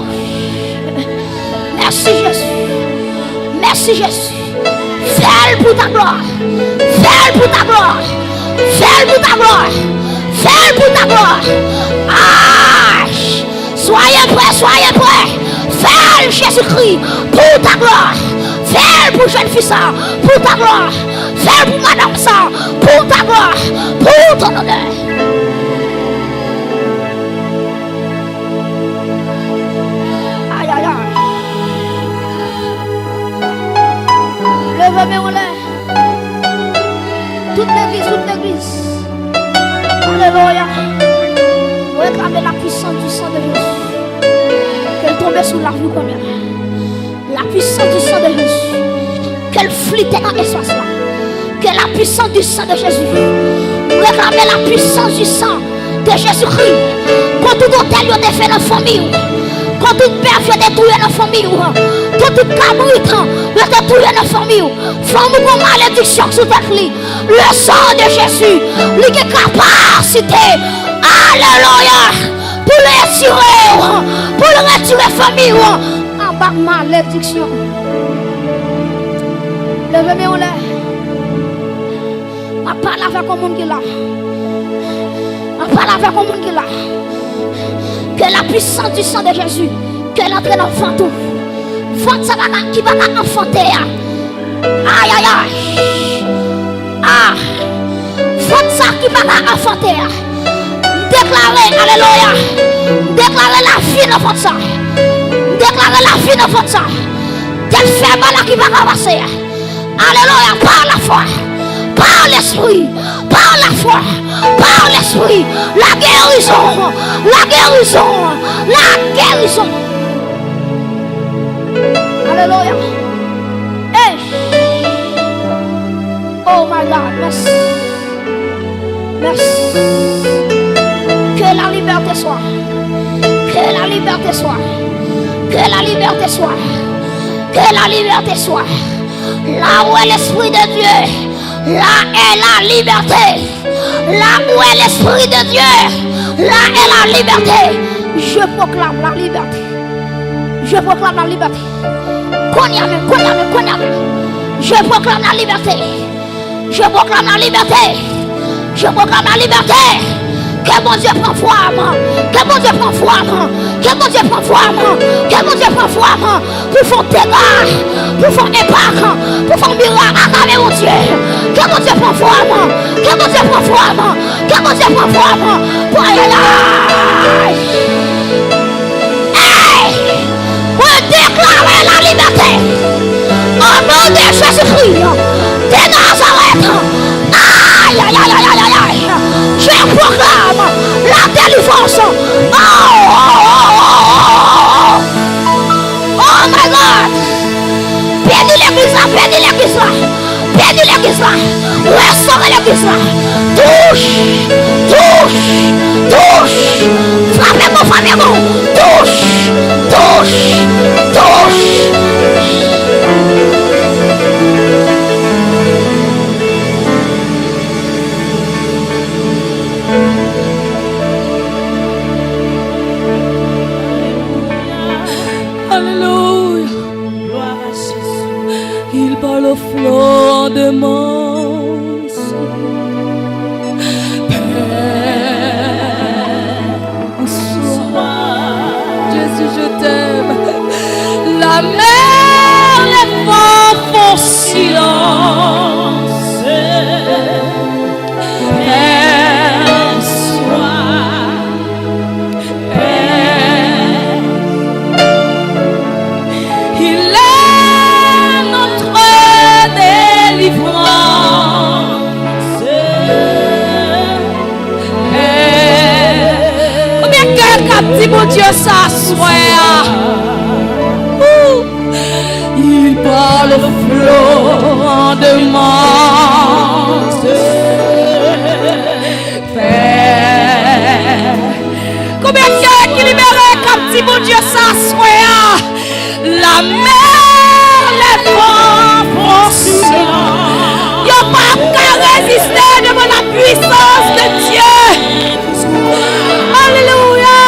Mèsi Jezi. Mèsi Jezi. Fè l pou ta glwa. Fè l pou ta glwa. Fè l pou ta glwa. Fè l pou ta glwa. Ay! Soyez prêts, soyez prêts. Fè l, Jezikri, pou ta glwa. Fè l pou jèn fi sa, pou ta glwa. Fè l pou madanm sa, pou ta glwa. Pou ton onè. Ay, ay, ay. Leve men w anlè. Tout legliz, tout legliz. Alelouya. Reklame la puissance du sang de Jésus. Ke l tonbe sou lavi w kounye a. La puissance du sang de Jésus. Ke l flite nan espas la. Ke la puissance du sang de Jésus. M reklame la puissance du sang de Jésus-Christ. Kont tout otèl yo te fè nan fanmi w. Kont tout bèf yo te touye nan fanmi w. Kont tout kabrit yo te touye nan fanmi w. Fanm ou gon malediksyon sou tèt li. Le sang de Jésus, li gen kapasite. Alelouya. Pou l retire w, pou l retire fanmi w anba malediksyon. Leve men w anlè. M ap pale avèk yon moun ki la. M ap pale avèk yon moun ki la. Que la puissance du sang de Jésus, ke l antre nan vant ou. Vant sa pa ka, ki pa ka anfante a. Ayayay. Ah. Vant sa ki pa ka anfante a. M deklare, alelouya. M deklare lavi nan vant sa. M deklare lavi nan vant sa. Tèt fè mal la ki pa ka pase a. Alelouya, par la foi, par l'esprit, par la foi, par l'esprit, la guérison, la guérison, la guérison. Alelouya. Hey. Oh my God, merci. Merci. Que la liberté soit. Que la liberté soit. Que la liberté soit. Que la liberté soit. Là où est l'Esprit de Dieu, là est la liberté. Là où est l'Esprit de Dieu, là est la liberté. Je proclame la liberté. Je proclame la liberté. Kounye a menm, kounye a menm, kounye a menm. Je proclame la liberté. Je proclame la liberté. Je proclame la liberté. Ke Bondye pran fwa m. Ke Bondye pran fwa m. Ke Bondye pran fwa m. Ke Bondye pran fwa m. Pou fè dega. Pou fè enpak. Pou fè mirak atravè Bondye. Ke Bondye pran fwa m. Ke Bondye pran fwa m. Ke Bondye pran fwa m. Pou ayayay. Hey! Mwen deklare la libète. O non de Jezikri de Nazarèt. Ay, ay, ay, ay, ay, ay, ay. Je proclame la délivrance. Oh, oh, oh, oh, oh, oh. Oh my God. Beni legliz la, beni legliz la. Beni legliz la. Restore legliz la. Touche, touche, touche. Frape bon, frape bon. Touche, touche, touche. Alelouya. Gloire à Jésus. Il parle au flot de mon soul. Père, bonsoir. Jésus, je t'aime. La mer, les vents font silence. Père, bonsoir. Père, il est notre délivrance. Père. Konbyen kè k ap di Bondye sa aswè a? Ouh! Il parle au flot de mon Père. Konbyen kè ki libere k ap di Bondye sa aswè a? La mer, les vents font silence. Yo p ap ka reziste devan la puissance de Dieu. Alelouya.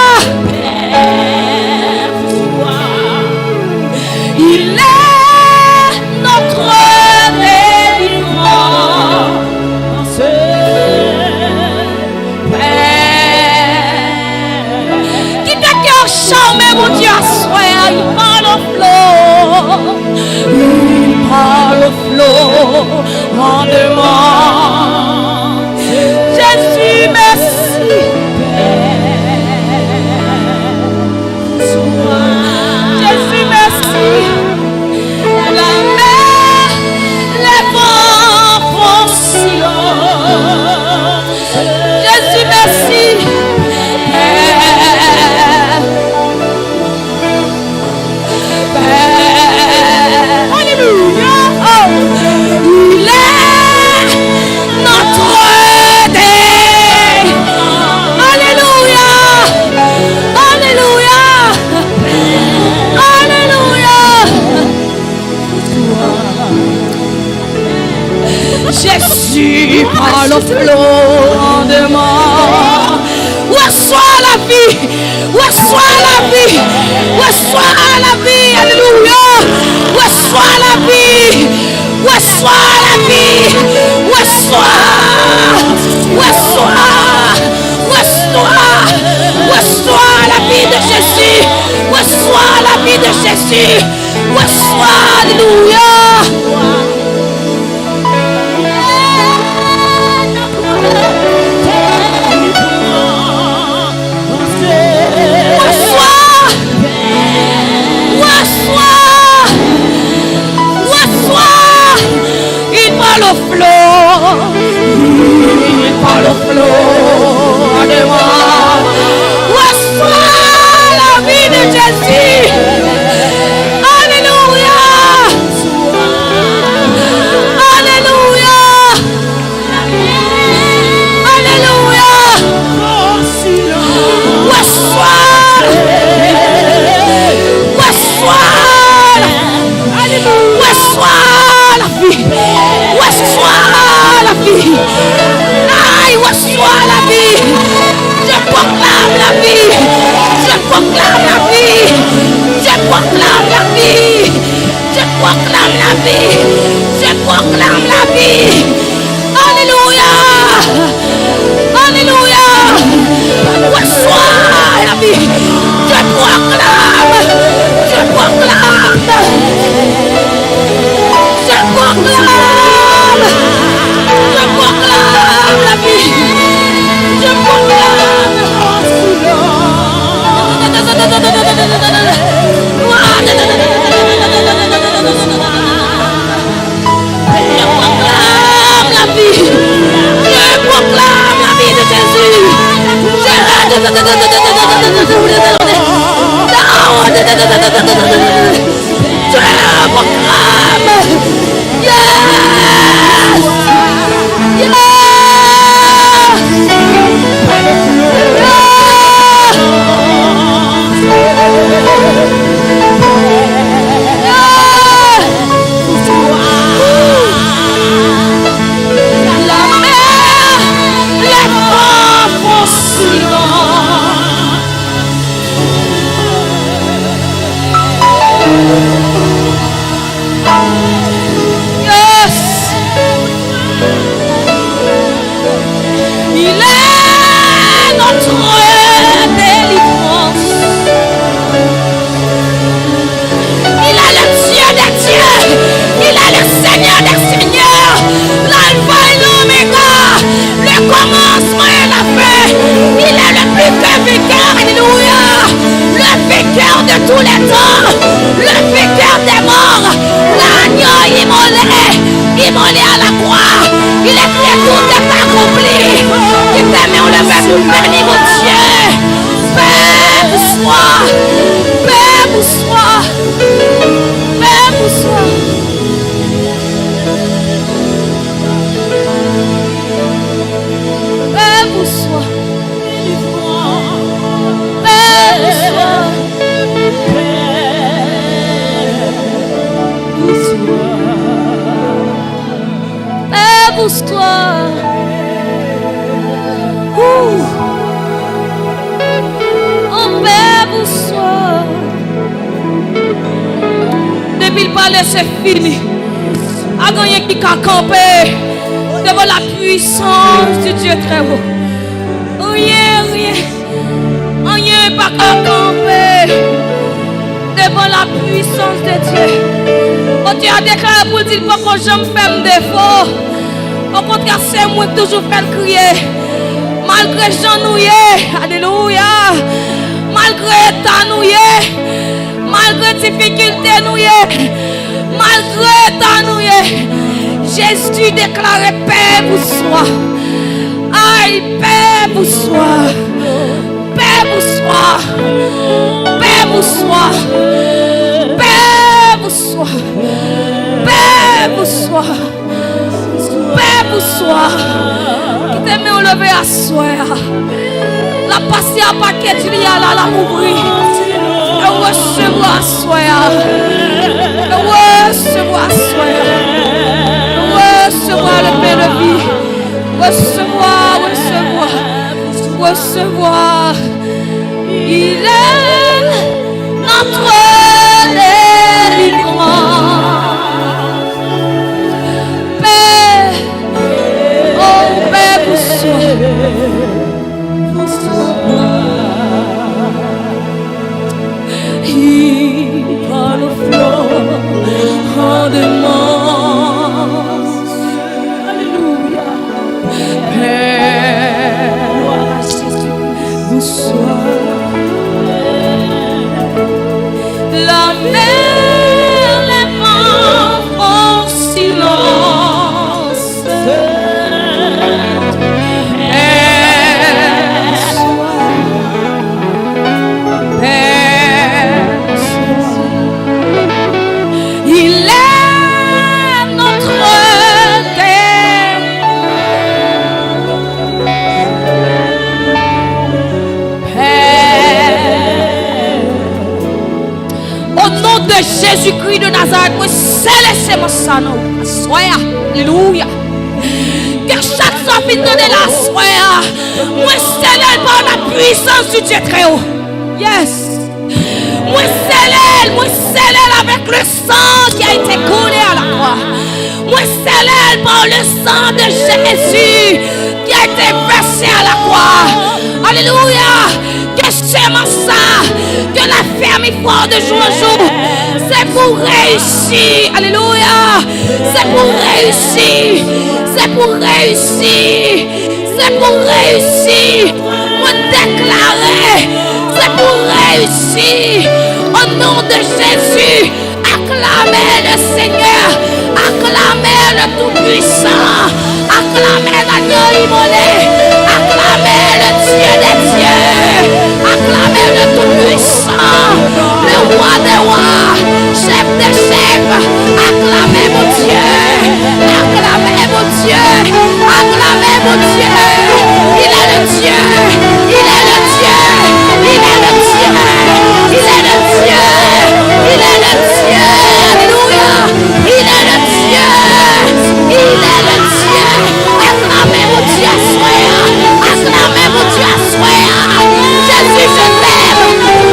Il est notre délivrance. Pè. Kite kè w chame Bondye aswè a, il parle au flot, il parle au flot en demande. Jésus, merci. Jésus, merci. La mer, les vents font silence. Jésus, merci. Pè, Jezi, pa lo flou an deman. Resevwa lavi, resevwa lavi, resevwa lavi, alelouya. Resevwa lavi, resevwa lavi, resevwa, resevwa, resevwa, resevwa lavi de Jezi, resevwa lavi de Jezi, resevwa, alelouya. Resevwa! Resevwa! Resevwa! Il parle au flot. Il parle au flot. Aleluya. Resevwa la vie de Jésus. Aleluya. Aleluya. Aleluya. Resevwa. Resevwa. Resevwa lavi. Resevwa lavi. Ay, resevwa lavi. Je proclame la vie. Je proclame la vie. Je proclame la vie. Je proclame la vie. Je proclame la vie. Aleluya. Aleluya. Resevwa lavi. Je proclame. Je proclame. Je proclame. Je proclame lavi. Je proclame. Je proclame la vie. Je proclame la vie de Jésus. Je, je proclame. Yes. Yes. Yes. La mer, les vents font silence. Yes. Il est notre délivrance. Il est le Dieu des dieux. Il est le Seigneur des seigneurs. L'alpha et l'oméga. Le commencement et la fin. Il est le plus que vainqueur. Alléluia. Le vainqueur de tous les temps. Le vainqueur des morts. L'agneau immolé. Immolé à la croix. Il est que tout est accompli. Ki fèmen w leve pou beni Bondye. Pè, bonswa. Pè, bonswa. Pè, bonswa. Pè, bonswa. Pè, bonswa. Pè, bonswa. Ooh. Oh, pè, bonswa. Depi l pale, se fini. Pa gen anyen ki ka kanpe devan la puissance du Dieu très haut. Anyen, anyen, anyen pa ka kanpe devan la puissance de Dieu. Bondye a deklare pou l di l poko janm fè m defo. Okontrè, se mwen k toujou fè l kriye. Malgre jan nou ye, alelouya, malgre eta nou ye, malgre difikilte nou ye, malgre eta nou ye, Jezi deklare pè, bonswa. Ay, pè, bonswa. Pè, bonswa. Pè, bonswa. Pè, bonswa. Pè, bonswa. Pè, bonswa. Kite men w leve aswè a. L ap pase a pakèt li a la, l ap ouvri. E w resevwa aswè a. E w resevwa aswè a. E w resevwa le pè Recevoir, recevoir, recevoir. Il est notre délivrance. Père, oh Père, bonsoir. Bonsoir. Il parle fort en démence. Alléluia. Père, gloire à Jésus. Bonsoir. La mer, les vents font silence. Père, Père, il est notre Dieu. Père. O non de Jezikri de Nazarèt, mwen sele semans sa nan ou aswè a. Alelouya. Ke chak sa w fin tande la aswè a, mwen sele l pa la puissance du Dieu très haut. Yes. Mwen sele l, mwen sele l avec le sang qui a été coulé à la croix. Mwen sele l par le sang de Jésus qui a été versé à la croix. Alléluia. Ke semans sa, ke l ap fèmen fò de jou an jou, se pou reyisi. Alelouya. Se pou reyisi. Se pou reyisi. Se pou reyisi. Mwen deklare, se pou reyisi. O non de Jezi, aklame le Senyè, aklame le Tout-Puissant, aklame lagno imole, aklame le Dieu des dieux, aklame le Tout-Puissant, le Roi des rois, Chèf dè chèf, aklame Bondye, aklame Bondye, aklame Bondye. Il est le Dieu, il est le Dieu, il est le Dieu, il est le Dieu, il est le Dieu. Alléluia. Il est le Dieu, il est le Dieu. Aklame Bondye aswè a, aklame Bondye aswè a. Jésus, je t'aime.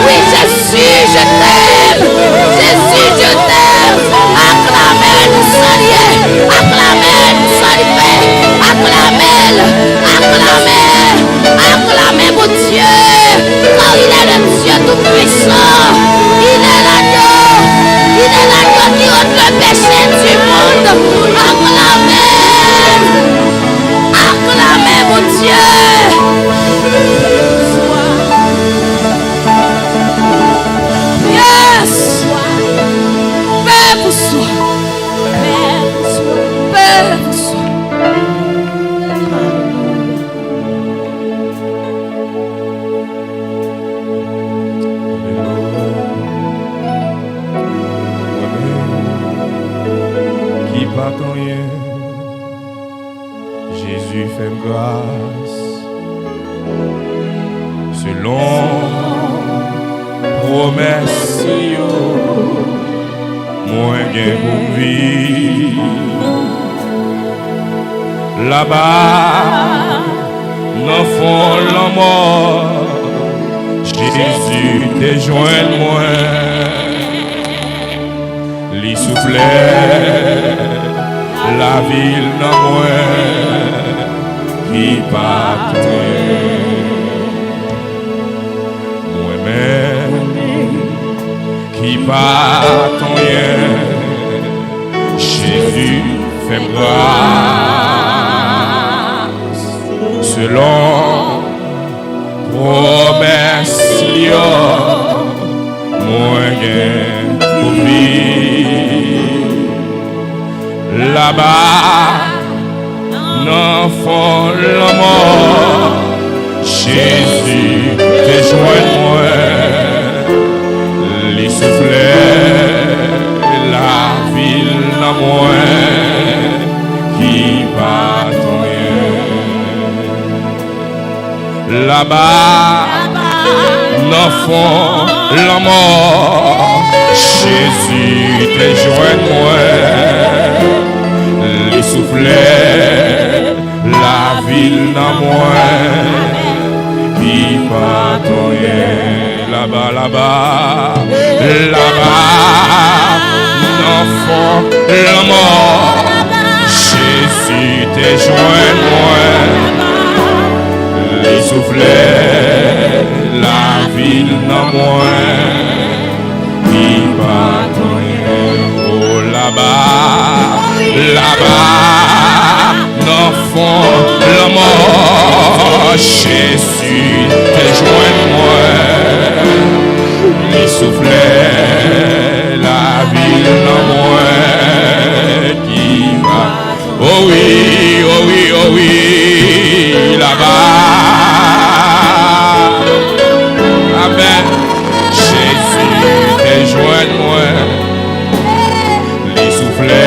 Oui, Jésus. Jésus, je t'aime. Jésus, je t'aime. Aklame l pou sa l ye. Aklame l pou sa l fè. Aklame l. Aklame. Aklame Bondye. Car il est le Dieu tout-puissant. Il est l'agneau. Il est l'agneau qui ôte le péché du monde. Aklame l. Aklame Bondye. Yes! Pè, bonswa. Pè, bonswa. Ki pa t anyen. Jezi fè m gras. Selon pwomès li yo, mwen gen pou m viv. Laba, nan fon lanmò, Jezi te jwenn mwen. Li soufle lavi l nan mwen ki pa t anyen. Mwen menm ki pa t anyen, Jezi fè m gras. Selon pwomès li yo, mwen gen pou viv. Laba, nan fon lanmò, Jezi te jwenn mwen. Li soufle lavi l nan mwen ki pa t anyen. Laba, nan fon lanmò, Jezi te jwenn mwen. Li soufle lavi nan mwen ki pa tonye laba, laba, laba, nan fon lanmò. Jezi te jwenn mwen, li soufle lavi l nan mwen. Ki pa tonye, o laba, laba, nan fon lanmò. Jezi te jwenn mwen, li soufle lavi l nan mwen. Ki pa O wi, o wi, o wi, laba. Amèn. Jezi te jwenn mwen, li soufle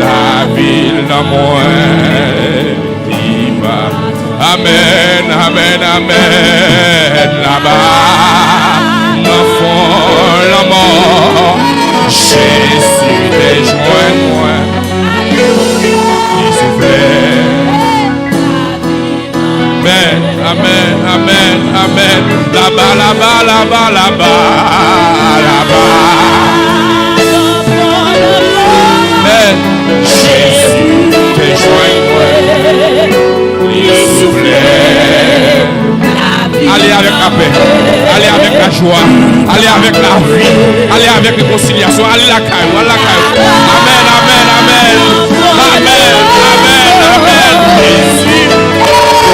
lavi l nan mwen. Li pa Amèn, amèn, amèn. Laba, nan fon lanmò, Jezi te jwenn mwen. Li soufle. Amèn, amèn, amèn, amèn. Laba, laba, laba, laba, laba. Amèn. Jezi te jwenn mwen. Li soufle. Ale avèk lapè. Ale avèk lajwa. Ale avèk lavi. Ale avèk rekonsilyasyon. Ale lakay ou. Ale lakay ou. Amèn, amèn, amèn. Amèn, amèn, amèn.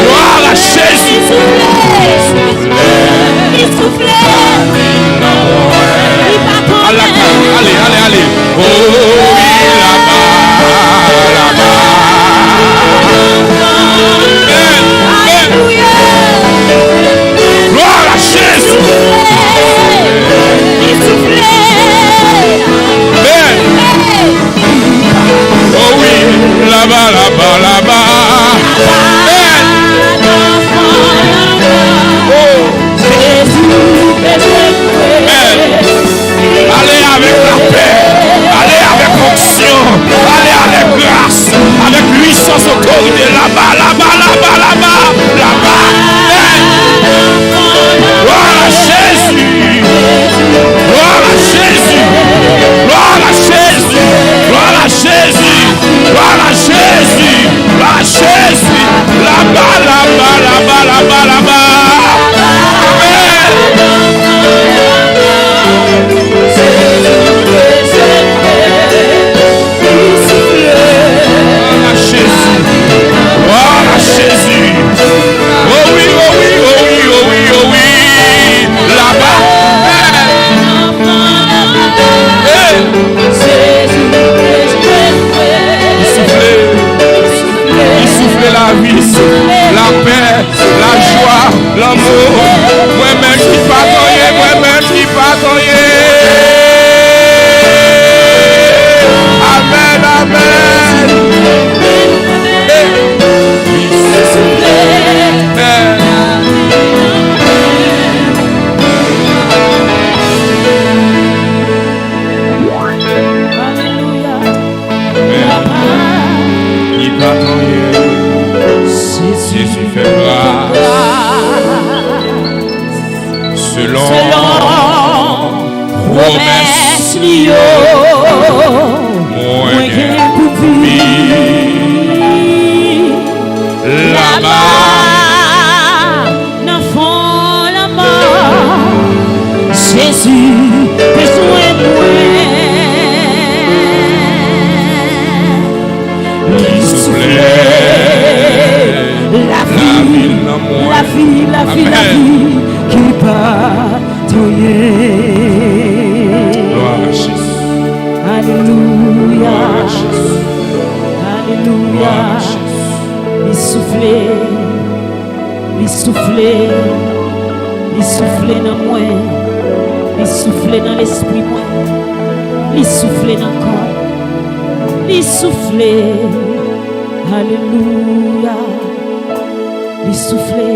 Glwa a Jezi. Li soufle. Li pa tonbe. Ale lakay ou. Ale, ale, ale. Oh, wi, laba, laba. Amen. Amen. Glwa a Jezi. Li soufle. Amen. Oh, wi, laba, laba, laba. Amen. Oh. Amen. Ale avèk lapè, ale avèk onksyon, ale avèk gras, avèk pwisans, otorite, laba, laba, laba, laba, laba. Glwa a Jezi, glwa a Jezi, glwa a Jezi, glwa a Jezi, glwa a Jezi, glwa a Jezi, laba, laba, laba, laba, laba. Amèn. Glwa a Jezi. Glwa a Jezi. Oh wi, oh wi, oh wi, oh wi, oh wi. Laba. Hey. Li soufle. Li soufle lavi, lapè, lajwa, lanmou. Mwen menm ki pa tonye, mwen menm ki pa tonye. Amèn, amèn. Hey. Amèn. Alelouya. Amèn. Li pa tonbe. Jezi fè gras. Selon pwomès li yo, mwen gen pou viv laba nan fon lanmò. Jezi bezwen mwen. Li soufle lavi, lavi, lavi, lavi ki pa tonbe. Glwa a Jezi. Alelouya. Glwa a Jezi. Alelouya. Glwa a Jezi. Li soufle. Li soufle, li soufle nan mwen, li soufle nan lespri mwen, li soufle nan kò m, li soufle, alelouya, li soufle,